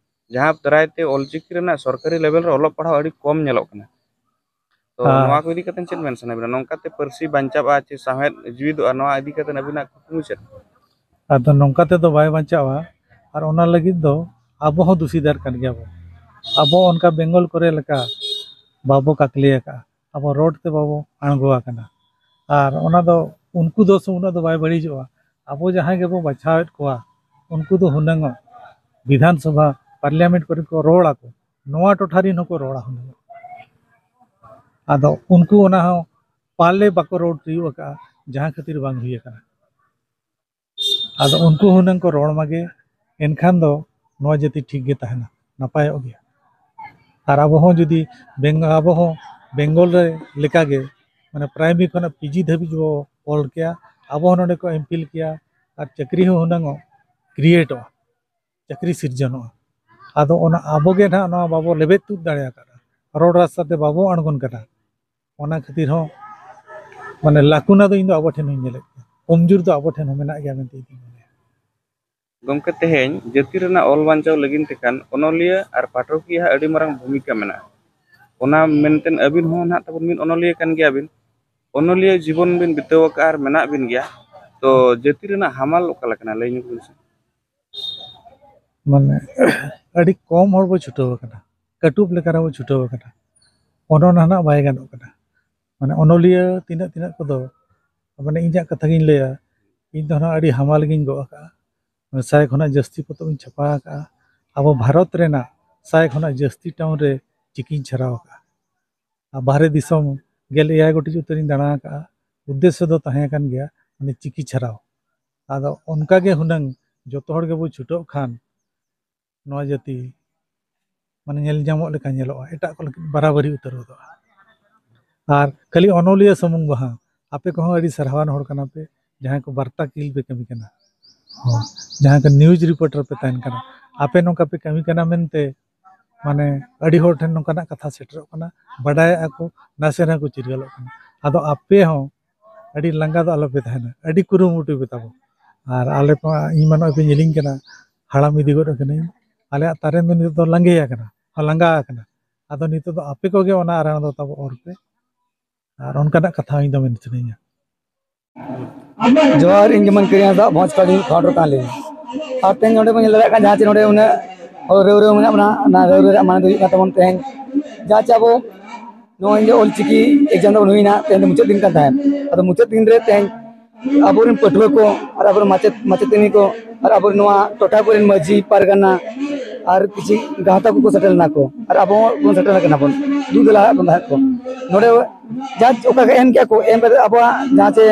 ᱡᱟᱦᱟᱸ ᱫᱟᱨᱟᱭ ᱛᱮ ᱚᱞᱪᱤᱠᱤ ᱨᱮᱱᱟᱜ ᱥᱚᱨᱠᱟᱨᱤ ᱞᱮᱵᱮᱞ ᱨᱮ ᱚᱞᱚᱜ ᱯᱟᱲᱦᱟᱣ ᱟᱹᱰᱤ ᱠᱚᱢ ᱧᱮᱞᱚᱜ ᱠᱟᱱᱟ᱾ ᱛᱚ, ᱦᱮᱸ᱾ ᱱᱚᱣᱟ ᱠᱚ ᱤᱫᱤ ᱠᱟᱛᱮ ᱪᱮᱫ ᱢᱮᱱ ᱥᱟᱱᱟᱭᱮᱫ ᱵᱮᱱᱟ? ᱱᱚᱝᱠᱟᱛᱮ ᱯᱟᱹᱨᱥᱤ ᱵᱟᱧᱪᱟᱜᱼᱟ ᱪᱮ ᱥᱟᱶᱦᱮᱫ ᱡᱤᱣᱤᱫᱚᱜᱼᱟ, ᱱᱚᱣᱟ ᱤᱫᱤ ᱠᱟᱛᱮ ᱟᱹᱵᱤᱱᱟᱜ ᱠᱩᱠᱢᱩ ᱪᱮᱫ? ᱟᱫᱚ ᱱᱚᱝᱠᱟ ᱛᱮᱫᱚ ᱵᱟᱭ ᱵᱟᱧᱪᱟᱜᱼᱟ, ᱟᱨ ᱚᱱᱟ ᱞᱟᱹᱜᱤᱫ ᱫᱚ ᱟᱵᱚ ᱦᱚᱸ ᱫᱩᱥᱤᱫᱟᱨ ᱠᱟᱱ ᱜᱮᱭᱟᱵᱚ᱾ ᱟᱵᱚ ᱚᱱᱠᱟ ᱵᱮᱝᱜᱚᱞ ᱠᱚᱨᱮ ᱞᱮᱠᱟ ᱵᱟᱵᱚ ᱠᱟᱠᱞᱤ ᱟᱠᱟᱫᱼᱟ, ᱟᱵᱚ ᱨᱳᱰ ᱛᱮ ᱵᱟᱵᱚ ᱟᱬᱜᱚ ᱟᱠᱟᱱᱟ᱾ ᱟᱨ ᱚᱱᱟ ᱫᱚ ᱩᱱᱠᱩ ᱫᱚ ᱥᱮ ᱩᱱᱟᱹᱜ ᱫᱚ ᱵᱟᱭ ᱵᱟᱹᱲᱤᱡᱚᱜᱼᱟ᱾ ᱟᱵᱚ ᱡᱟᱦᱟᱸᱭ ᱜᱮᱵᱚ ᱵᱟᱪᱷᱟᱣᱮᱫ ᱠᱚᱣᱟ, ᱩᱱᱠᱩ ᱫᱚ ᱦᱩᱱᱟᱹᱝ ᱵᱤᱫᱷᱟᱱ ᱥᱚᱵᱷᱟ, ᱯᱟᱨᱞᱤᱭᱟᱢᱮᱱᱴ ᱠᱚᱨᱮ ᱠᱚ ᱨᱚᱲ ᱟᱠᱚ, ᱱᱚᱣᱟ ᱴᱚᱴᱷᱟ ᱨᱮᱱ ᱦᱚᱸᱠᱚ ᱨᱚᱲᱟ ᱦᱩᱱᱟᱹᱝ᱾ ᱟᱫᱚ ᱩᱱᱠᱩ ᱚᱱᱟ ᱦᱚᱸ ᱯᱟᱞᱮ ᱵᱟᱠᱚ ᱨᱚᱲ ᱛᱤᱭᱳᱜ ᱟᱠᱟᱫᱼᱟ, ᱡᱟᱦᱟᱸ ᱠᱷᱟᱹᱛᱤᱨ ᱵᱟᱝ ᱦᱩᱭ ᱟᱠᱟᱱᱟ᱾ ᱟᱫᱚ ᱩᱱᱠᱩ ᱦᱩᱱᱟᱹᱝ ᱠᱚ ᱨᱚᱲ ᱢᱟᱜᱮ, ᱮᱱᱠᱷᱟᱱ ᱫᱚ ᱱᱚᱣᱟ ᱡᱟᱹᱛᱤ ᱴᱷᱤᱠ ᱜᱮ ᱛᱟᱦᱮᱱᱟ, ᱱᱟᱯᱟᱭᱚᱜ ᱜᱮᱭᱟ᱾ ᱟᱨ ᱟᱵᱚ ᱦᱚᱸ ᱡᱩᱫᱤ ᱵᱮᱝ-, ᱟᱵᱚ ᱦᱚᱸ ᱵᱮᱝᱜᱚᱞ ᱨᱮ ᱞᱮᱠᱟᱜᱮ, ᱢᱟᱱᱮ, ᱯᱨᱟᱭᱢᱟᱨᱤ ᱠᱷᱚᱱᱟᱜ ᱯᱤᱡᱤ ᱫᱷᱟᱹᱵᱤᱡ ᱵᱚ ᱚᱞ ᱠᱮᱭᱟ, ᱟᱵᱚ ᱦᱚᱸ ᱱᱚᱰᱮ ᱠᱚ ᱮᱢᱯᱷᱤᱞ ᱠᱮᱭᱟ, ᱟᱨ ᱪᱟᱹᱠᱨᱤ ᱦᱚᱸ ᱦᱩᱱᱟᱹᱝ ᱚᱜ ᱠᱨᱤᱭᱮᱴᱚᱜᱼᱟ, ᱪᱟᱹᱠᱨᱤ ᱥᱤᱨᱡᱚᱱᱚᱜᱼᱟ᱾ ᱟᱫᱚ ᱚᱱᱟ ᱟᱵᱚ ᱜᱮ ᱱᱟᱦᱟᱜ ᱱᱚᱣᱟ ᱵᱟᱵᱚ ᱞᱮᱵᱮᱫ ᱛᱩᱫ ᱫᱟᱲᱮ ᱟᱠᱟᱫᱟ, ᱨᱳᱰ ᱨᱟᱥᱛᱟ ᱛᱮ ᱵᱟᱵᱚ ᱟᱬᱜᱚᱱ ᱠᱟᱱᱟ᱾ ᱚᱱᱟ ᱠᱷᱟᱹᱛᱤᱨ ᱦᱚᱸ, ᱢᱟᱱᱮ, ᱞᱟᱠᱩᱱᱟ ᱫᱚ ᱤᱧ ᱫᱚ ᱟᱵᱚ ᱴᱷᱮᱱ ᱦᱚᱸᱧ ᱧᱮᱞᱮᱫ ᱠᱚᱣᱟ, ᱠᱚᱢᱡᱳᱨ ᱫᱚ ᱟᱵᱚ ᱴᱷᱮᱱ ᱦᱚᱸ ᱢᱮᱱᱟᱜ ᱜᱮᱭᱟ ᱢᱮᱱᱛᱮ ᱤᱧ ᱫᱩᱧ ᱢᱚᱱᱮᱭᱟ᱾ ᱜᱚᱢᱠᱮ, ᱛᱮᱦᱮᱧ ᱡᱟᱹᱛᱤ ᱨᱮᱱᱟᱜ ᱚᱞ ᱵᱟᱧᱪᱟᱣ ᱞᱟᱹᱜᱤᱫ ᱛᱮᱠᱷᱟᱱ ᱚᱱᱚᱞᱤᱭᱟᱹ ᱟᱨ ᱯᱟᱴᱷᱚᱠᱤᱭᱟᱹ ᱟᱜ ᱟᱹᱰᱤ ᱢᱟᱨᱟᱝ ᱵᱷᱩᱢᱤᱠᱟ ᱢᱮᱱᱟᱜᱼᱟ᱾ ᱚᱱᱟ ᱢᱮᱱᱛᱮ ᱟᱹᱵᱤᱱ ᱦᱚᱸ ᱱᱟᱦᱟᱜ ᱛᱟᱵᱚᱱ ᱢᱤᱫ ᱚᱱᱚᱞᱤᱭᱟᱹ ᱠᱟᱱ ᱜᱮᱭᱟᱵᱤᱱ᱾ ᱚᱱᱚᱞᱤᱭᱟᱹ ᱡᱤᱵᱚᱱ ᱵᱤᱱ ᱵᱤᱛᱟᱹᱣ ᱟᱠᱟᱫᱼᱟ ᱟᱨ ᱢᱮᱱᱟᱜ ᱵᱤᱱ ᱜᱮᱭᱟ᱾ ᱛᱚ, ᱡᱟᱹᱛᱤ ᱨᱮᱱᱟᱜ ᱦᱟᱢᱟᱞ ᱚᱠᱟ ᱞᱮᱠᱟᱱᱟ, ᱞᱟᱹᱭ ᱧᱚᱜ ᱵᱤᱱ ᱥᱮ᱾ ᱢᱟᱱᱮ, ᱟᱹᱰᱤ ᱠᱚᱢ ᱦᱚᱲ ᱵᱚ ᱪᱷᱩᱴᱟᱹᱣ ᱟᱠᱟᱱᱟ, ᱠᱟᱹᱴᱩᱵ ᱞᱮᱠᱟ ᱨᱮᱵᱚ ᱪᱷᱩᱴᱟᱹᱣ ᱟᱠᱟᱱᱟ᱾ ᱚᱱᱚ ᱱᱟᱦᱟᱜ ᱵᱟᱭ ᱜᱟᱱᱚᱜ ᱠᱟᱱᱟ᱾ ᱢᱟᱱᱮ, ᱚᱱᱚᱞᱤᱭᱟᱹ ᱛᱤᱱᱟᱹᱜ ᱛᱤᱱᱟᱹᱜ ᱠᱚᱫᱚ, ᱢᱟᱱᱮ, ᱤᱧᱟᱹᱜ ᱠᱟᱛᱷᱟ ᱜᱤᱧ ᱞᱟᱹᱭᱟ, ᱤᱧ ᱫᱚ ᱱᱟᱦᱟᱜ ᱟᱹᱰᱤ ᱦᱟᱢᱟᱞ ᱜᱤᱧ ᱜᱚᱜ ᱟᱠᱟᱜᱼᱟ᱾ ᱥᱟᱭ ᱠᱷᱚᱱᱟᱜ ᱡᱟᱹᱥᱛᱤ ᱯᱚᱛᱚᱵ ᱤᱧ ᱪᱷᱟᱯᱟ ᱟᱠᱟᱜᱼᱟ᱾ ᱟᱵᱚ ᱵᱷᱟᱨᱚᱛ ᱨᱮᱱᱟᱜ ᱥᱟᱭ ᱠᱷᱚᱱᱟᱜ ᱡᱟᱹᱥᱛᱤ ᱴᱟᱣᱩᱱ ᱨᱮ ᱪᱤᱠᱤᱧ ᱪᱷᱟᱨᱟᱣ ᱟᱠᱟᱜᱼᱟ᱾ ᱟᱨ ᱵᱟᱦᱨᱮ ᱫᱤᱥᱚᱢ ᱜᱮᱞ ᱮᱭᱟᱭ ᱜᱚᱴᱮᱡ ᱩᱛᱟᱹᱨᱤᱧ ᱫᱟᱬᱟ ᱟᱠᱟᱜᱼᱟ᱾ ᱩᱫᱽᱫᱮᱥᱥᱚ ᱫᱚ ᱛᱟᱦᱮᱸ ᱠᱟᱱ ᱜᱮᱭᱟ, ᱢᱟᱱᱮ, ᱪᱤᱠᱤ ᱪᱷᱟᱨᱟᱣ᱾ ᱟᱫᱚ ᱚᱱᱠᱟ ᱜᱮ ᱦᱩᱱᱟᱹᱝ ᱡᱚᱛᱚ ᱦᱚᱲ ᱜᱮᱵᱚ ᱪᱷᱩᱴᱟᱹᱜ ᱠᱷᱟᱱ, ᱱᱚᱣᱟ ᱡᱟᱹᱛᱤ, ᱢᱟᱱᱮ, ᱧᱮᱞ ᱧᱟᱢᱚᱜ ᱞᱮᱠᱟ ᱧᱮᱞᱚᱜᱼᱟ, ᱮᱴᱟᱜ ᱠᱚ ᱞᱟᱹᱜᱤᱫ ᱵᱟᱨᱟᱵᱟᱨᱤ ᱩᱛᱟᱹᱨ ᱜᱚᱫᱚᱜᱼᱟ᱾ ᱟᱨ ᱠᱷᱟᱹᱞᱤ ᱚᱱᱚᱞᱤᱭᱟᱹ ᱥᱩᱢᱩᱝ ᱫᱚ ᱵᱟᱝ, ᱟᱯᱮ ᱠᱚᱦᱚᱸ ᱟᱹᱰᱤ ᱥᱟᱨᱦᱟᱣᱟᱱ ᱦᱚᱲ ᱠᱟᱱᱟ ᱯᱮ, ᱡᱟᱦᱟᱸᱭ ᱠᱚ ᱵᱟᱨᱛᱟ ᱠᱤᱞ ᱯᱮ ᱠᱟᱹᱢᱤ ᱠᱟᱱᱟ᱾ ᱦᱚᱸ, ᱡᱟᱦᱟᱸ ᱠᱚ news reporter ᱯᱮ ᱛᱟᱦᱮᱱ ᱠᱟᱱᱟ, ᱟᱯᱮ ᱱᱚᱝᱠᱟ ᱯᱮ ᱠᱟᱹᱢᱤ ᱠᱟᱱᱟ ᱢᱮᱱᱛᱮ, ᱢᱟᱱᱮ, ᱟᱹᱰᱤ ᱦᱚᱲ ᱴᱷᱮᱱ ᱱᱚᱝᱠᱟᱱᱟᱜ ᱠᱟᱛᱷᱟ ᱥᱮᱴᱮᱨᱚᱜ ᱠᱟᱱᱟ, ᱵᱟᱰᱟᱭᱮᱜᱼᱟ ᱠᱚ, ᱱᱟᱥᱮ ᱨᱮᱦᱚᱸ ᱠᱚ ᱪᱤᱨᱜᱟᱹᱞᱚᱜ ᱠᱟᱱᱟ᱾ ᱟᱫᱚ ᱟᱯᱮ ᱦᱚᱸ ᱟᱹᱰᱤ ᱞᱟᱸᱜᱟ ᱫᱚ ᱟᱞᱚᱯᱮ ᱛᱟᱦᱮᱱᱟ, ᱟᱹᱰᱤ ᱠᱩᱨᱩᱢᱩᱴᱩᱭ ᱯᱮ ᱛᱟᱵᱚ᱾ ᱟᱨ ᱟᱞᱮ ᱢᱟ, ᱤᱧ ᱢᱟ ᱱᱚᱜᱼᱚᱭ ᱯᱮ ᱧᱮᱞᱤᱧ ᱠᱟᱱᱟ, ᱦᱟᱲᱟᱢ ᱤᱫᱤ ᱜᱚᱫ ᱟᱠᱟᱱᱟᱹᱧ᱾ ᱟᱞᱮᱭᱟᱜ ᱛᱟᱨᱮᱱ ᱫᱚ ᱱᱤᱛᱚᱜ ᱫᱚ ᱞᱟᱸᱜᱮ ᱟᱠᱟᱱᱟ, ᱞᱟᱸᱜᱟ ᱟᱠᱟᱱᱟ᱾ ᱟᱫᱚ ᱱᱤᱛᱚᱜ ᱫᱚ ᱟᱯᱮ ᱠᱚᱜᱮ ᱚᱱᱟ ᱟᱨᱟᱬ ᱫᱚ ᱛᱟᱵᱚ ᱚᱨ ᱯᱮ᱾ ᱟᱨ ᱚᱱᱠᱟᱱᱟᱜ ᱠᱟᱛᱷᱟ ᱦᱚᱸ ᱤᱧ ᱫᱚ ᱢᱮᱱ ᱥᱟᱱᱟᱧᱟ᱾ ᱡᱚᱦᱟᱨ, ᱤᱧ ᱜᱮ ᱢᱟᱹᱱᱠᱟᱹᱨᱤ ᱦᱟᱸᱥᱫᱟ, ᱵᱷᱚᱸᱡᱽ ᱠᱟᱹᱢᱤ founder ᱠᱟᱱᱟᱞᱤᱧ᱾ ᱟᱨ ᱛᱮᱦᱮᱧ ᱱᱚᱰᱮ ᱵᱚᱱ ᱧᱮᱞ ᱫᱟᱲᱮᱭᱟᱜ ᱠᱟᱱᱟ, ᱡᱟᱦᱟᱸ ᱪᱮ ᱱᱚᱰᱮ ᱩᱱᱟᱹᱜ ᱦᱚᱲ ᱨᱟᱹᱣ ᱨᱟᱹᱣ ᱢᱮᱱᱟᱜ ᱵᱚᱱᱟ, ᱚᱱᱟ ᱨᱟᱹᱣ ᱨᱟᱹᱣ ᱨᱮᱭᱟᱜ ᱢᱟᱱᱮ ᱫᱚ ᱦᱩᱭᱩᱜ ᱠᱟᱱ ᱛᱟᱵᱚᱱ ᱛᱮᱦᱮᱧ ᱡᱟᱦᱟᱸ ᱪᱮ ᱟᱵᱚ ᱱᱚᱜᱼᱚᱭ ᱡᱮ ᱚᱞᱪᱤᱠᱤ exam ᱛᱟᱵᱚᱱ ᱦᱩᱭᱱᱟ, ᱛᱮᱦᱮᱧ ᱫᱚ ᱢᱩᱪᱟᱹᱫ ᱫᱤᱱ ᱠᱟᱱ ᱛᱟᱦᱮᱸᱫ᱾ ᱟᱫᱚ ᱢᱩᱪᱟᱹᱫ ᱫᱤᱱ ᱨᱮ ᱛᱮᱦᱮᱧ ᱟᱵᱚᱨᱮᱱ ᱯᱟᱹᱴᱷᱩᱣᱟᱹ ᱠᱚ ᱟᱨ ᱟᱵᱚᱨᱮᱱ ᱢᱟᱪᱮᱫ ᱢᱟᱪᱮᱛᱟᱹᱱᱤ ᱠᱚ ᱟᱨ ᱟᱵᱚᱨᱮᱱ ᱱᱚᱣᱟ ᱴᱚᱴᱷᱟ ᱠᱚᱨᱮᱱ ᱢᱟᱹᱡᱷᱤ ᱯᱟᱨᱜᱟᱱᱟ ᱟᱨ ᱠᱤᱪᱷᱩ ᱜᱟᱶᱛᱟ ᱠᱚᱠᱚ ᱥᱮᱴᱮᱨ ᱞᱮᱱᱟ ᱠᱚ ᱟᱨ ᱟᱵᱚ ᱦᱚᱸ ᱵᱚᱱ ᱥᱮᱴᱮᱨ ᱟᱠᱟᱱᱟ ᱵᱚᱱ, ᱫᱩ ᱫᱮᱞᱟ ᱟᱫ ᱵᱚᱱ ᱛᱟᱦᱮᱸᱫ ᱠᱚ᱾ ᱱᱚᱰᱮ ᱡᱟᱦᱟᱸ ᱚᱠᱟ ᱠᱚ ᱮᱢ ᱠᱮᱜᱼᱟ ᱠᱚ, ᱮᱢ ᱠᱟᱛᱮ ᱟᱵᱚᱣᱟᱜ ᱡᱟᱦᱟᱸ ᱪᱮ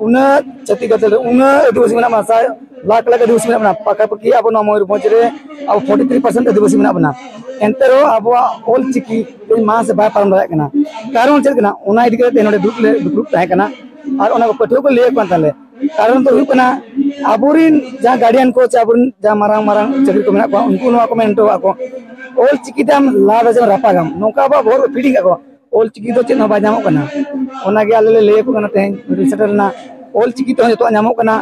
ᱩᱱᱟᱹᱜ ᱪᱷᱟᱹᱛᱤᱠ ᱜᱟᱫᱮᱞ ᱨᱮ ᱩᱱᱟᱹᱜ ᱟᱹᱫᱤᱵᱟᱹᱥᱤ ᱢᱮᱱᱟᱜ ᱵᱚᱱᱟ, ᱥᱟᱭ ᱞᱟᱠᱷ ᱞᱟᱠᱷ ᱟᱹᱫᱤᱵᱟᱹᱥᱤ ᱢᱮᱱᱟᱜ ᱵᱚᱱᱟ, ᱯᱟᱠᱟᱯᱟᱠᱤ ᱟᱵᱚ ᱱᱚᱣᱟ ᱢᱚᱭᱩᱨᱵᱷᱚᱸᱡᱽ ᱨᱮ ᱟᱵᱚ forty three percent ᱟᱹᱫᱤᱵᱟᱹᱥᱤ ᱢᱮᱱᱟᱜ ᱵᱚᱱᱟ᱾ ᱮᱱᱛᱮ ᱨᱮᱦᱚᱸ ᱟᱵᱚᱣᱟᱜ ᱚᱞ ᱪᱤᱠᱤ ᱛᱮᱦᱮᱧ ᱢᱟᱲᱟᱝ ᱥᱮᱫ ᱵᱟᱭ ᱯᱟᱨᱚᱢ ᱫᱟᱲᱮᱭᱟᱜ ᱠᱟᱱᱟ᱾ ᱠᱟᱨᱚᱱ ᱪᱮᱫ ᱠᱟᱱᱟ? ᱚᱱᱟ ᱤᱫᱤ ᱠᱟᱛᱮ ᱛᱮᱦᱮᱧ ᱱᱚᱰᱮ ᱫᱩᱲᱩᱵ ᱞᱮ ᱫᱩᱯᱲᱩᱵ ᱛᱟᱦᱮᱸ ᱠᱟᱱᱟ ᱟᱨ ᱚᱱᱟ ᱠᱚ ᱯᱟᱹᱴᱷᱩᱣᱟᱹ ᱠᱚ ᱞᱟᱹᱭ ᱟᱠᱚ ᱠᱟᱱ ᱛᱟᱞᱮ᱾ ᱠᱟᱨᱚᱱ ᱫᱚ ᱦᱩᱭᱩᱜ ᱠᱟᱱᱟ, ᱟᱵᱚᱨᱮᱱ ᱡᱟᱦᱟᱸ guardian ᱠᱚ ᱪᱮ ᱟᱵᱚᱨᱮᱱ ᱡᱟᱦᱟᱸ ᱢᱟᱨᱟᱝ ᱢᱟᱨᱟᱝ ᱪᱟᱹᱠᱨᱤ ᱠᱚ ᱢᱮᱱᱟᱜ ᱠᱚᱣᱟ, ᱩᱱᱠᱩ ᱱᱚᱣᱟ ᱠᱚ ᱢᱮᱱ ᱦᱚᱴᱚ ᱟᱠᱚ, ᱚᱞ ᱪᱤᱠᱤ ᱛᱮ ᱟᱢ ᱞᱟᱫᱟ ᱪᱮ ᱨᱟᱯᱟᱜᱟᱢ, ᱱᱚᱝᱠᱟ ᱟᱵᱚᱣᱟᱜ ᱵᱚᱦᱚᱜ ᱨᱮ feeding ᱟᱠᱚ᱾ ᱚᱞ ᱪᱤᱠᱤ ᱫᱚ ᱪᱮᱫ ᱦᱚᱸ ᱵᱟᱭ ᱧᱟᱢᱚᱜ ᱠᱟᱱᱟ᱾ ᱚᱱᱟᱜᱮ ᱟᱞᱮ ᱞᱮ ᱞᱟᱹᱭ ᱟᱠᱚ ᱠᱟᱱᱟ, ᱛᱮᱦᱮᱧ ᱱᱚᱰᱮ ᱥᱮᱴᱮᱨ ᱞᱮᱱᱟ, ᱚᱞ ᱪᱤᱠᱤ ᱛᱮᱦᱚᱸ ᱡᱚᱛᱚᱣᱟᱜ ᱧᱟᱢᱚᱜ ᱠᱟᱱᱟ,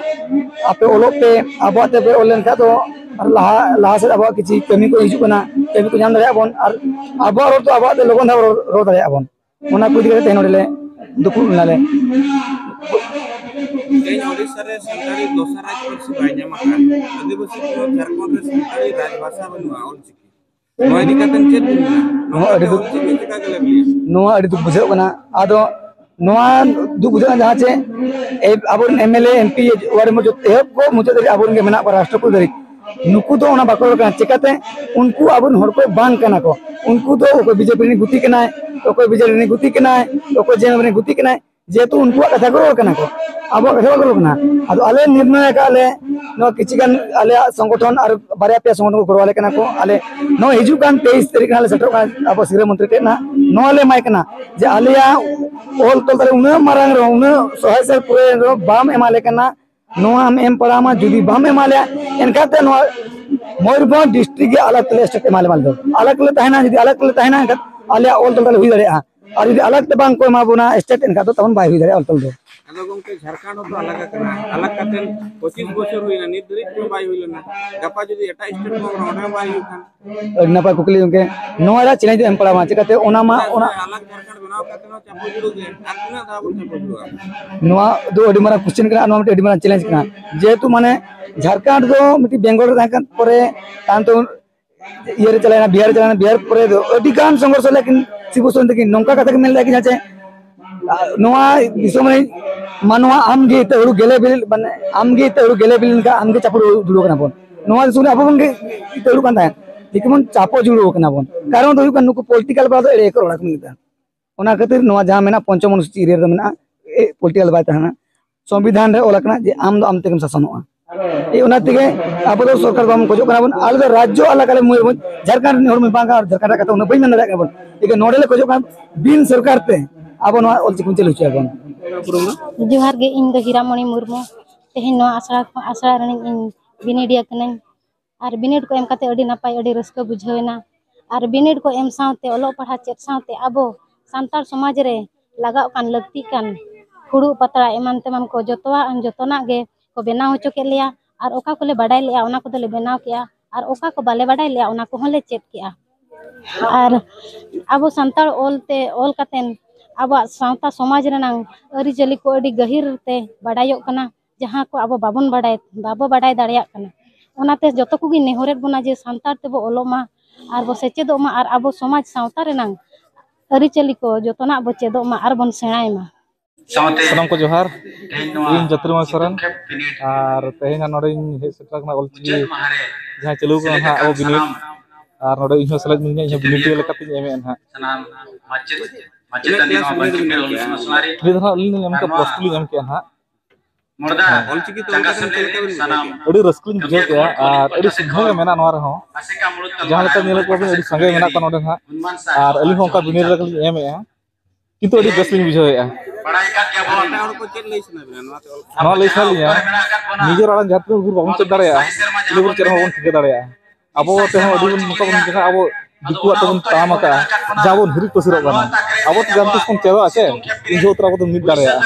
ᱟᱯᱮ ᱚᱞᱚᱜ ᱯᱮ, ᱟᱵᱚᱣᱟᱜ ᱛᱮᱯᱮ ᱚᱞ ᱞᱮᱱᱠᱷᱟᱱ ᱫᱚ ᱟᱨ ᱞᱟᱦᱟ, ᱞᱟᱦᱟ ᱥᱮᱫ ᱟᱵᱚᱣᱟᱜ ᱠᱤᱪᱷᱩ ᱠᱟᱹᱢᱤ ᱠᱚ ᱦᱤᱡᱩᱜ ᱠᱟᱱᱟ, ᱠᱟᱹᱢᱤ ᱠᱚ ᱧᱟᱢ ᱫᱟᱲᱮᱭᱟᱜᱼᱟ ᱵᱚᱱ, ᱟᱨ ᱟᱵᱚᱣᱟᱜ ᱨᱚᱲ ᱫᱚ ᱟᱵᱚᱣᱟᱜ ᱛᱮ ᱞᱚᱜᱚᱱ ᱫᱷᱟᱨᱟ ᱨᱚᱲ, ᱨᱚᱲ ᱫᱟᱲᱮᱭᱟᱜᱼᱟ ᱵᱚᱱ᱾ ᱚᱱᱟ ᱠᱚ ᱤᱫᱤ ᱠᱟᱛᱮ ᱛᱮᱦᱮᱧ ᱱᱚᱰᱮ ᱞᱮ ᱫᱩᱯᱲᱩᱵ ᱞᱮᱱᱟ ᱞᱮ᱾ ᱛᱮᱦᱮᱧ ᱳᱰᱤᱥᱟ ᱨᱮ ᱥᱟᱱᱛᱟᱲᱤ ᱫᱚᱥᱟᱨ ᱨᱟᱡᱽ ᱯᱟᱹᱨᱥᱤ ᱵᱟᱭ ᱧᱟᱢ ᱟᱠᱟᱫ, ᱟᱹᱫᱤᱵᱟᱹᱥᱤ ᱠᱚ ᱡᱷᱟᱲᱠᱷᱚᱸᱰ ᱨᱮ ᱥᱟᱱᱛᱟᱲᱤ ᱨᱟᱡᱽ ᱵᱷᱟᱥᱟ ᱵᱟᱹᱱᱩᱜᱼᱟ, ᱚᱞᱪᱤᱠᱤ᱾ ᱱᱚᱣᱟ ᱤᱫᱤ ᱠᱟᱛᱮ ᱪᱮᱫ ᱵᱤᱱ ᱢᱮᱱᱟ? ᱱᱚᱣᱟ ᱟᱹᱰᱤ ᱫᱩᱠ, ᱚᱞᱪᱤᱠᱤ ᱪᱮᱫᱟᱜ ᱞᱮ ᱞᱟᱹᱭᱟ? ᱱᱚᱣᱟ ᱟᱹᱰᱤ ᱫᱩᱠ ᱵᱩᱡᱷᱟᱹᱜ ᱠᱟᱱᱟ᱾ ᱟᱫᱚ ᱱᱚᱣᱟ ᱫᱩᱠ ᱵᱩᱡᱷᱟᱹᱜ ᱠᱟᱱᱟ ᱡᱟᱦᱟᱸ ᱪᱮ ᱮ-, ᱟᱵᱚᱨᱮᱱ M L A, M P, ward member ᱮᱦᱚᱵ ᱠᱚ ᱢᱩᱪᱟᱹᱫ ᱫᱷᱟᱹᱨᱤᱡ ᱟᱵᱚᱨᱮᱱ ᱜᱮ ᱢᱮᱱᱟᱜ ᱠᱚᱣᱟ, ᱨᱟᱥᱴᱨᱚᱯᱚᱛᱤ ᱫᱷᱟᱹᱨᱤᱡ᱾ ᱱᱩᱠᱩ ᱫᱚ ᱚᱱᱟ ᱵᱟᱠᱚ ᱨᱚᱲ ᱠᱟᱱᱟ᱾ ᱪᱮᱠᱟᱛᱮ? ᱩᱱᱠᱩ ᱟᱵᱚᱨᱮᱱ ᱦᱚᱲ ᱠᱚ ᱵᱟᱝ ᱠᱟᱱᱟ ᱠᱚ᱾ ᱩᱱᱠᱩ ᱫᱚ ᱚᱠᱚᱭ B J P ᱨᱮᱱ ᱜᱩᱛᱤ ᱠᱟᱱᱟᱭ, ᱚᱠᱚᱭ B J D ᱨᱮᱱ ᱜᱩᱛᱤ ᱠᱟᱱᱟᱭ, ᱚᱠᱚᱭ J M M ᱨᱮᱱ ᱜᱩᱛᱤ ᱠᱟᱱᱟᱭ, ᱡᱮᱦᱮᱛᱩ ᱩᱱᱠᱩᱣᱟᱜ ᱠᱟᱛᱷᱟ ᱠᱚ ᱨᱚᱲ ᱠᱟᱱᱟ ᱠᱚ, ᱟᱵᱚᱣᱟᱜ ᱠᱟᱛᱷᱟ ᱵᱟᱠᱚ ᱨᱚᱲ ᱠᱟᱱᱟ᱾ ᱟᱫᱚ ᱟᱞᱮ ᱱᱤᱨᱱᱚᱭ ᱟᱠᱟᱫ ᱞᱮ, ᱱᱚᱣᱟ ᱠᱤᱪᱷᱩ ᱜᱟᱱ ᱟᱞᱮᱭᱟᱜ ᱥᱚᱝᱜᱚᱴᱷᱚᱱ ᱟᱨ ᱵᱟᱨᱭᱟ ᱯᱮᱭᱟ ᱥᱚᱝᱜᱚᱴᱷᱚᱱ ᱠᱚ ᱜᱚᱲᱚ ᱟᱞᱮ ᱠᱟᱱᱟ ᱠᱚ᱾ ᱟᱞᱮ ᱱᱚᱣᱟ ᱦᱤᱡᱩᱜ ᱠᱟᱱ ᱛᱮᱭᱤᱥ ᱛᱟᱹᱨᱤᱠᱷ ᱱᱟᱜ ᱞᱮ ᱥᱮᱴᱮᱨᱚᱜ ᱠᱟᱱᱟ ᱟᱵᱚ ᱥᱤᱨᱟᱹ ᱢᱚᱱᱛᱨᱤ ᱴᱷᱮᱱ ᱱᱟᱜ, ᱱᱚᱣᱟ ᱞᱮ ᱮᱢᱟᱭ ᱠᱟᱱᱟ ᱡᱮ ᱟᱞᱮᱭᱟᱜ ᱚᱞ ᱛᱚᱞ ᱛᱟᱞᱮ ᱩᱱᱟᱹᱜ ᱢᱟᱨᱟᱝ ᱨᱮᱦᱚᱸ, ᱩᱱᱟᱹᱜ ᱥᱚᱦᱟᱭ ᱥᱮ ᱯᱩᱨᱟᱹᱭ ᱨᱮᱦᱚᱸ ᱵᱟᱢ ᱮᱢᱟ ᱞᱮ ᱠᱟᱱᱟ, ᱱᱚᱣᱟ ᱟᱢ ᱮᱢ ᱯᱟᱲᱟᱣᱟᱢᱟ, ᱡᱩᱫᱤ ᱵᱟᱢ ᱮᱢᱟ ᱞᱮᱭᱟ, ᱮᱱᱠᱷᱟᱱ ᱛᱮ ᱱᱚᱣᱟ ᱢᱚᱭᱩᱨᱵᱷᱚᱸᱡᱽ ᱰᱤᱥᱴᱨᱤᱠᱴ ᱜᱮ ᱟᱞᱟᱜᱽ ᱛᱮᱞᱮ ᱥᱴᱮᱴ ᱮᱢᱟ ᱞᱮ ᱢᱟ ᱞᱮ ᱫᱚ᱾ ᱟᱞᱟᱜᱽ ᱞᱮ ᱛᱟᱦᱮᱱᱟ, ᱡᱩᱫᱤ ᱟᱞᱟᱜᱽ ᱞᱮ ᱛᱟᱦᱮᱱᱟ, ᱮᱱᱠᱷᱟᱱ ᱟᱞᱮᱭᱟᱜ ᱚᱞ ᱛᱚᱞ ᱛᱟᱞᱮ ᱦᱩᱭ ᱫᱟᱲᱮᱭᱟᱜᱼᱟ᱾ ᱟᱨ ᱡᱩᱫᱤ ᱟᱞᱟᱜᱽ ᱛᱮ ᱵᱟᱝ ᱠᱚ ᱮᱢᱟ ᱵᱚᱱᱟ ᱥᱴᱮᱴ, ᱮᱱᱠᱷᱟᱱ ᱫᱚ ᱛᱟᱵᱚᱱ ᱵᱟᱭ ᱦᱩᱭ ᱫᱟᱲᱮᱭᱟᱜᱼᱟ ᱚᱞ ᱛᱚᱞ ᱫᱚ᱾ ᱟᱫᱚ ᱜᱚᱢᱠᱮ, ᱡᱷᱟᱲᱠᱷᱚᱸᱰ ᱦᱚᱸᱛᱚ ᱟᱞᱟᱜᱽ ᱟᱠᱟᱱᱟ, ᱟᱞᱟᱜᱽ ᱠᱟᱛᱮ ᱯᱚᱸᱪᱤᱥ ᱵᱚᱪᱷᱚᱨ ᱦᱩᱭᱱᱟ, ᱱᱤᱛ ᱫᱷᱟᱹᱨᱤᱡ ᱛᱮ ᱵᱟᱭ ᱦᱩᱭ ᱞᱮᱱᱟ᱾ ᱜᱟᱯᱟ ᱡᱩᱫᱤ ᱮᱴᱟᱜ ᱥᱴᱮᱴ ᱠᱚ ᱚᱸᱰᱮ ᱦᱚᱸ ᱵᱟᱭ ᱦᱩᱭᱩᱜ ᱠᱷᱟᱱ? ᱟᱹᱰᱤ ᱱᱟᱯᱟᱭ ᱠᱩᱠᱞᱤ ᱜᱚᱢᱠᱮ, ᱱᱚᱣᱟ ᱨᱮᱭᱟᱜ ᱪᱮᱞᱮᱧᱡᱽ ᱫᱚ ᱮᱢ ᱯᱟᱲᱟᱣᱟ᱾ ᱪᱤᱠᱟᱹᱛᱮ ᱚᱱᱟ ᱢᱟ ᱚᱱᱟ ᱟᱞᱟᱜᱽ ᱡᱷᱟᱲᱠᱷᱚᱸᱰ ᱵᱮᱱᱟᱣ ᱠᱟᱛᱮ ᱦᱚᱸ ᱪᱟᱯᱚ ᱡᱩᱲᱩ ᱜᱮ, ᱟᱨ ᱛᱤᱱᱟᱹᱜ ᱫᱷᱟᱣ ᱵᱚᱱ ᱪᱟᱯᱚ ᱡᱩᱲᱩᱜᱼᱟ? ᱱᱚᱣᱟ ᱫᱚ ᱟᱹᱰᱤ ᱢᱟᱨᱟᱝ ᱠᱚᱥᱪᱮᱱ ᱠᱟᱱᱟ, ᱟᱨ ᱱᱚᱣᱟ ᱢᱤᱫᱴᱮᱱ ᱟᱹᱰᱤ ᱢᱟᱨᱟᱝ ᱪᱮᱞᱮᱧᱡᱽ ᱠᱟᱱᱟ᱾ ᱡᱮᱦᱮᱛᱩ ᱢᱟᱱᱮ ᱡᱷᱟᱲᱠᱷᱚᱸᱰ ᱫᱚ ᱢᱤᱫᱴᱤᱡ ᱵᱮᱝᱜᱚᱞ ᱨᱮ ᱛᱟᱦᱮᱸ ᱠᱟᱱ ᱯᱚᱨᱮ ᱛᱟᱭᱚᱢ ᱛᱮ ᱤᱭᱟᱹ ᱨᱮ ᱪᱟᱞᱟᱣᱮᱱᱟ, ᱵᱤᱦᱟᱨ ᱨᱮ ᱪᱟᱞᱟᱣᱮᱱᱟ, ᱵᱤᱦᱟᱨ ᱯᱚᱨᱮ ᱫᱚ ᱟᱹᱰᱤ ᱜᱟᱱ ᱥᱚᱝᱜᱷᱚᱨᱥᱚ ᱞᱮᱠᱤᱱ ᱥᱤᱵᱩ ᱥᱚᱨᱮᱱ ᱛᱟᱹᱠᱤᱱ ᱱᱚᱝᱠᱟ ᱠᱟᱛᱷᱟ ᱠᱤᱱ ᱢᱮᱱ ᱞᱮᱫᱟ ᱠᱤᱱ ᱡᱮ, ᱟᱨ ᱱᱚᱣᱟ ᱫᱤᱥᱚᱢ ᱨᱮ ᱢᱟᱱᱣᱟ ᱟᱢᱜᱮ ᱤᱛᱟᱹ ᱦᱩᱲᱩ ᱜᱮᱞᱮ ᱵᱤᱞᱤ, ᱢᱟᱱᱮ ᱟᱢᱜᱮ ᱤᱛᱟᱹ ᱦᱩᱲᱩ ᱜᱮᱞᱮ ᱵᱤᱞᱤ ᱞᱮᱱᱠᱷᱟᱱ ᱟᱢᱜᱮ ᱪᱟᱯᱚ ᱡᱩᱲᱩ ᱠᱟᱱᱟ ᱵᱚᱱ᱾ ᱱᱚᱣᱟ ᱫᱤᱥᱚᱢ ᱨᱮ ᱟᱵᱚ ᱵᱚᱱ ᱜᱮ ᱤᱛᱟᱹ ᱦᱩᱲᱩ ᱠᱟᱱ ᱛᱟᱦᱮᱸᱫ, ᱞᱮᱠᱤᱱ ᱵᱚᱱ ᱪᱟᱯᱚ ᱡᱩᱲᱩ ᱠᱟᱱᱟ ᱵᱚᱱ᱾ ᱠᱟᱨᱚᱱ ᱫᱚ ᱦᱩᱭᱩᱜ ᱠᱟᱱᱟ ᱱᱩᱠᱩ ᱯᱚᱞᱤᱴᱤᱠᱟᱞ ᱵᱟᱞᱟ ᱫᱚ ᱮᱲᱮ ᱜᱮᱠᱚ ᱨᱚᱲᱟ ᱠᱚ ᱢᱮᱱᱫᱟ᱾ ᱚᱱᱟ ᱠᱷᱟᱹᱛᱤᱨ ᱱᱚᱣᱟ ᱡᱟᱦᱟᱸ ᱢᱮᱱᱟᱜᱼᱟ, ᱯᱚᱧᱪᱚᱢ ᱚᱱᱩᱥᱩᱪᱤ ᱮᱨᱤᱭᱟ ᱨᱮ ᱢᱮᱱᱟᱜᱼᱟ, ᱮ, ᱯᱚᱞᱤᱴᱤᱠᱟᱞ ᱵᱟᱭ ᱛᱟᱦᱮᱱᱟ᱾ ᱥᱚᱝᱵᱤᱫᱷᱟᱱ ᱨᱮ ᱚᱞ ᱟᱠᱟᱱᱟ ᱡᱮ ᱟᱢ ᱫᱚ ᱟᱢ ᱛᱮᱜᱮᱢ ᱥᱟᱥᱚᱱᱚᱜᱼᱟ᱾ ᱮ, ᱚᱱᱟ ᱛᱮᱜᱮ ᱟᱵᱚ ᱫᱚ ᱥᱚᱨᱠᱟᱨ ᱵᱟᱵᱚᱱ ᱠᱷᱚᱡᱚᱜ ᱠᱟᱱᱟ ᱵᱚᱱ᱾ ᱟᱞᱮ ᱫᱚ ᱨᱟᱡᱽᱡᱚ ᱟᱞᱟᱜᱽ, ᱟᱞᱮ ᱢᱚᱭᱩᱨᱵᱷᱚᱸᱡᱽ, ᱡᱷᱟᱲᱠᱷᱚᱸᱰ ᱨᱮᱱ ᱦᱚᱲ ᱢᱟ ᱵᱟᱝ ᱠᱟᱱᱟ, ᱡᱷᱟᱲᱠᱷᱚᱸᱰ ᱨᱮᱭᱟᱜ ᱠᱟᱛᱷᱟ ᱩᱱᱟᱹᱜ ᱵᱟᱹᱧ ᱢᱮᱱ ᱫᱟᱲᱮᱭᱟᱜ ᱠᱟᱱᱟ ᱵᱚᱱ᱾ ᱮᱠᱮ ᱱᱚᱰᱮ ᱞᱮ ᱠᱷᱚᱡᱚᱜ ᱠᱟᱱᱟ ᱵᱤᱱ ᱥᱚᱨᱠᱟᱨ ᱛᱮ ᱟᱵᱚ ᱱᱚᱣᱟ ᱚᱞᱪᱤᱠᱤ ᱵᱚᱱ ᱪᱟᱹᱞᱩ ᱦᱚᱪᱚᱭᱟᱵᱚᱱ᱾ ᱡᱚᱦᱟᱨ ᱜᱮ, ᱤᱧ ᱫᱚ ᱦᱤᱨᱟᱢᱚᱬᱤ ᱢᱩᱨᱢᱩ᱾ ᱛᱮᱦᱮᱧ ᱱᱚᱣᱟ ᱟᱥᱲᱟ ᱠᱷᱚᱱ, ᱟᱥᱲᱟ ᱨᱤᱱᱤᱡ ᱤᱧ ᱵᱤᱱᱤᱰᱤᱭᱟᱹ ᱠᱟᱹᱱᱟᱹᱧ᱾ ᱟᱨ ᱵᱤᱱᱤᱰ ᱠᱚ ᱮᱢ ᱠᱟᱛᱮ ᱟᱹᱰᱤ ᱱᱟᱯᱟᱭ, ᱟᱹᱰᱤ ᱨᱟᱹᱥᱠᱟᱹ ᱵᱩᱡᱷᱟᱹᱣ ᱮᱱᱟ᱾ ᱟᱨ ᱵᱤᱱᱤᱰ ᱠᱚ ᱮᱢ ᱥᱟᱶᱛᱮ, ᱚᱞᱚᱜ ᱯᱟᱲᱦᱟᱜ ᱪᱮᱫ ᱥᱟᱶᱛᱮ ᱟᱵᱚ ᱥᱟᱱᱛᱟᱲ ᱥᱚᱢᱟᱡᱽ ᱨᱮ ᱞᱟᱜᱟᱜ ᱠᱟᱱ ᱞᱟᱹᱠᱛᱤ ᱠᱟᱱ ᱯᱷᱩᱲᱩᱜ ᱯᱟᱛᱲᱟ ᱮᱢᱟᱱ ᱛᱮᱢᱟᱱ ᱠᱚ ᱡᱚᱛᱚᱣᱟᱜ, ᱡᱚᱛᱚᱱᱟᱜ ᱜᱮ ᱠᱚ ᱵᱮᱱᱟᱣ ᱦᱚᱪᱚ ᱠᱮᱫ ᱞᱮᱭᱟ᱾ ᱟᱨ ᱚᱠᱟ ᱠᱚᱞᱮ ᱵᱟᱰᱟᱭ ᱞᱮᱜᱼᱟ, ᱚᱱᱟ ᱠᱚᱫᱚᱞᱮ ᱵᱮᱱᱟᱣ ᱠᱮᱜᱼᱟ᱾ ᱟᱨ ᱚᱠᱟ ᱠᱚ ᱵᱟᱞᱮ ᱵᱟᱰᱟᱭ ᱞᱮᱜᱼᱟ, ᱚᱱᱟ ᱠᱚᱦᱚᱸ ᱞᱮ ᱪᱮᱫ ᱠᱮᱜᱼᱟ᱾ ᱟᱨ ᱟᱵᱚ ᱥᱟᱱᱛᱟᱲ ᱚᱞ ᱛᱮ, ᱚᱞ ᱠᱟᱛᱮᱱ ᱟᱵᱚᱣᱟᱜ ᱥᱟᱶᱛᱟ ᱥᱚᱢᱟᱡᱽ ᱨᱮᱱᱟᱝ ᱟᱹᱨᱤᱪᱟᱹᱞᱤ ᱠᱚ ᱟᱹᱰᱤ ᱜᱟᱹᱦᱤᱨ ᱛᱮ ᱵᱟᱰᱟᱭᱚᱜ ᱠᱟᱱᱟ, ᱡᱟᱦᱟᱸ ᱠᱚ ᱟᱵᱚ ᱵᱟᱵᱚᱱ ᱵᱟᱰᱟᱭ, ᱵᱟᱵᱚ ᱵᱟᱰᱟᱭ ᱫᱟᱲᱮᱭᱟᱜ ᱠᱟᱱᱟ᱾ ᱚᱱᱟᱛᱮ ᱡᱚᱛᱚ ᱠᱚᱜᱮᱧ ᱱᱮᱦᱚᱨᱮᱫ ᱵᱚᱱᱟ ᱡᱮ ᱥᱟᱱᱛᱟᱲ ᱛᱮᱵᱚ ᱚᱞᱚᱜ ᱢᱟ, ᱟᱨ ᱵᱚ ᱥᱮᱪᱮᱫᱚᱜ ᱢᱟ, ᱟᱨ ᱟᱵᱚ ᱥᱚᱢᱟᱡᱽ ᱥᱟᱶᱛᱟ ᱨᱮᱱᱟᱝ ᱟᱹᱨᱤᱪᱟᱹᱞᱤ ᱠᱚ ᱡᱚᱛᱚᱱᱟᱜ ᱵᱚ ᱪᱮᱫᱚᱜ ᱢᱟ ᱟᱨ ᱵᱚᱱ ᱥᱮᱬᱟᱭ ᱢᱟ᱾ ᱥᱟᱱᱟᱢ ᱠᱚ ᱡᱚᱦᱟᱨ᱾ ᱤᱧ ᱡᱟᱛᱨᱤᱢᱟ ᱥᱚᱨᱮᱱ᱾ ᱟᱨ ᱛᱮᱦᱮᱧ ᱦᱟᱸᱜ ᱱᱚᱰᱮᱧ ᱦᱮᱡ ᱥᱮᱴᱮᱨ ᱟᱠᱟᱱᱟ ᱚᱞᱪᱤᱠᱤ ᱡᱟᱦᱟᱸ ᱪᱟᱹᱞᱩ ᱠᱟᱱᱟ ᱱᱟᱦᱟᱜ ᱟᱵᱚ ᱵᱤᱱᱤᱰ᱾ ᱟᱨ ᱱᱚᱰᱮ ᱤᱧ ᱦᱚᱸ ᱥᱮᱞᱮᱫ ᱢᱤᱱᱟᱹᱧᱟ, ᱤᱧ ᱦᱚᱸ ᱵᱤᱱᱤᱰᱤᱭᱟᱹ ᱞᱮᱠᱟᱛᱤᱧ ᱮᱢᱮᱫᱼᱟ ᱱᱟᱦᱟᱜ᱾ ᱱᱤᱛ ᱫᱚ ᱱᱟᱦᱟᱜ ᱟᱹᱞᱤᱧ ᱞᱤᱧ ᱮᱢ ᱠᱟᱜᱼᱟ, ᱯᱞᱟᱥ ᱴᱩ ᱞᱤᱧ ᱮᱢ ᱠᱮᱜᱼᱟ ᱱᱟᱦᱟᱜ᱾ ᱚᱞᱪᱤᱠᱤ ᱛᱮ ᱚᱞ ᱠᱟᱛᱮ ᱪᱮᱫ ᱞᱮᱠᱟ ᱵᱤᱱ ᱵᱩᱡᱷᱟᱹᱣ ᱠᱮᱜᱼᱟ? ᱟᱹᱰᱤ ᱨᱟᱹᱥᱠᱟᱹ ᱞᱤᱧ ᱵᱩᱡᱷᱟᱹᱣ ᱠᱮᱜᱼᱟ ᱟᱨ ᱟᱹᱰᱤ ᱥᱤᱠᱷᱱᱟᱹ ᱜᱮ ᱢᱮᱱᱟᱜᱼᱟ ᱱᱚᱣᱟ ᱨᱮᱦᱚᱸ᱾ ᱡᱟᱦᱟᱸ ᱞᱮᱠᱟ ᱧᱮᱞᱮᱫ ᱠᱚᱣᱟ ᱵᱤᱱ, ᱟᱹᱰᱤ ᱥᱟᱸᱜᱮ ᱢᱮᱱᱟᱜ ᱠᱚᱣᱟ ᱱᱚᱰᱮ ᱱᱟᱦᱟᱜ᱾ ᱟᱨ ᱟᱹᱞᱤᱧ ᱦᱚᱸ ᱚᱱᱠᱟ ᱵᱤᱱᱤᱰ ᱨᱮᱜᱮ ᱞᱤᱧ ᱮᱢᱮᱜᱼᱟ᱾ ᱠᱤᱱᱛᱩ ᱟᱹᱰᱤ ᱵᱮᱥ ᱞᱤᱧ ᱵᱩᱡᱷᱟᱹᱣᱮᱫᱼᱟ᱾ ᱮᱴᱟᱜ ᱦᱚᱲ ᱠᱚ ᱪᱮᱫ ᱞᱟᱹᱭ ᱥᱟᱱᱟ ᱵᱤᱱᱟ ᱱᱚᱣᱟ ᱛᱮ ᱚᱞ ᱯᱟᱲᱦᱟᱣ? ᱱᱚᱣᱟ ᱞᱟᱹᱭ ᱥᱟᱱᱟ ᱞᱤᱧᱟ, ᱱᱤᱡᱮᱨ ᱟᱲᱟᱝ ᱡᱟᱦᱟᱸ ᱛᱤᱱᱟᱹᱜ ᱵᱷᱳᱨ ᱵᱟᱵᱚᱱ ᱪᱮᱫ ᱫᱟᱲᱮᱭᱟᱜᱼᱟ, ᱤᱱᱟᱹ ᱵᱷᱳᱨ ᱪᱮᱫ ᱦᱚᱸ ᱵᱟᱵᱚᱱ ᱴᱷᱤᱠᱟᱹ ᱫᱟᱲᱮᱭᱟᱜᱼᱟ᱾ ᱟᱵᱚ ᱛᱮᱦᱚᱸ ᱟᱹᱰᱤ ᱵᱚᱱ ᱱᱚᱝᱠᱟ ᱵᱚᱱ ᱡᱟᱦᱟᱸ ᱟᱵᱚ ᱫᱤᱠᱩᱣᱟᱜ ᱛᱮᱵᱚᱱ ᱛᱟᱲᱟᱢ ᱟᱠᱟᱫᱼᱟ, ᱡᱟᱦᱟᱸ ᱵᱚᱱ ᱦᱤᱨᱤᱡ ᱯᱟᱹᱥᱤᱨᱚᱜ ᱠᱟᱱᱟ, ᱟᱵᱚ ᱛᱮ ᱡᱟᱦᱟᱸ ᱛᱤᱥ ᱵᱚᱱ ᱪᱮᱫᱚᱜᱼᱟ ᱥᱮ, ᱩᱱ ᱡᱚᱦᱚᱜ ᱩᱛᱟᱹᱨ ᱟᱵᱚ ᱫᱚ ᱢᱤᱫ ᱫᱟᱲᱮᱭᱟᱜᱼᱟ᱾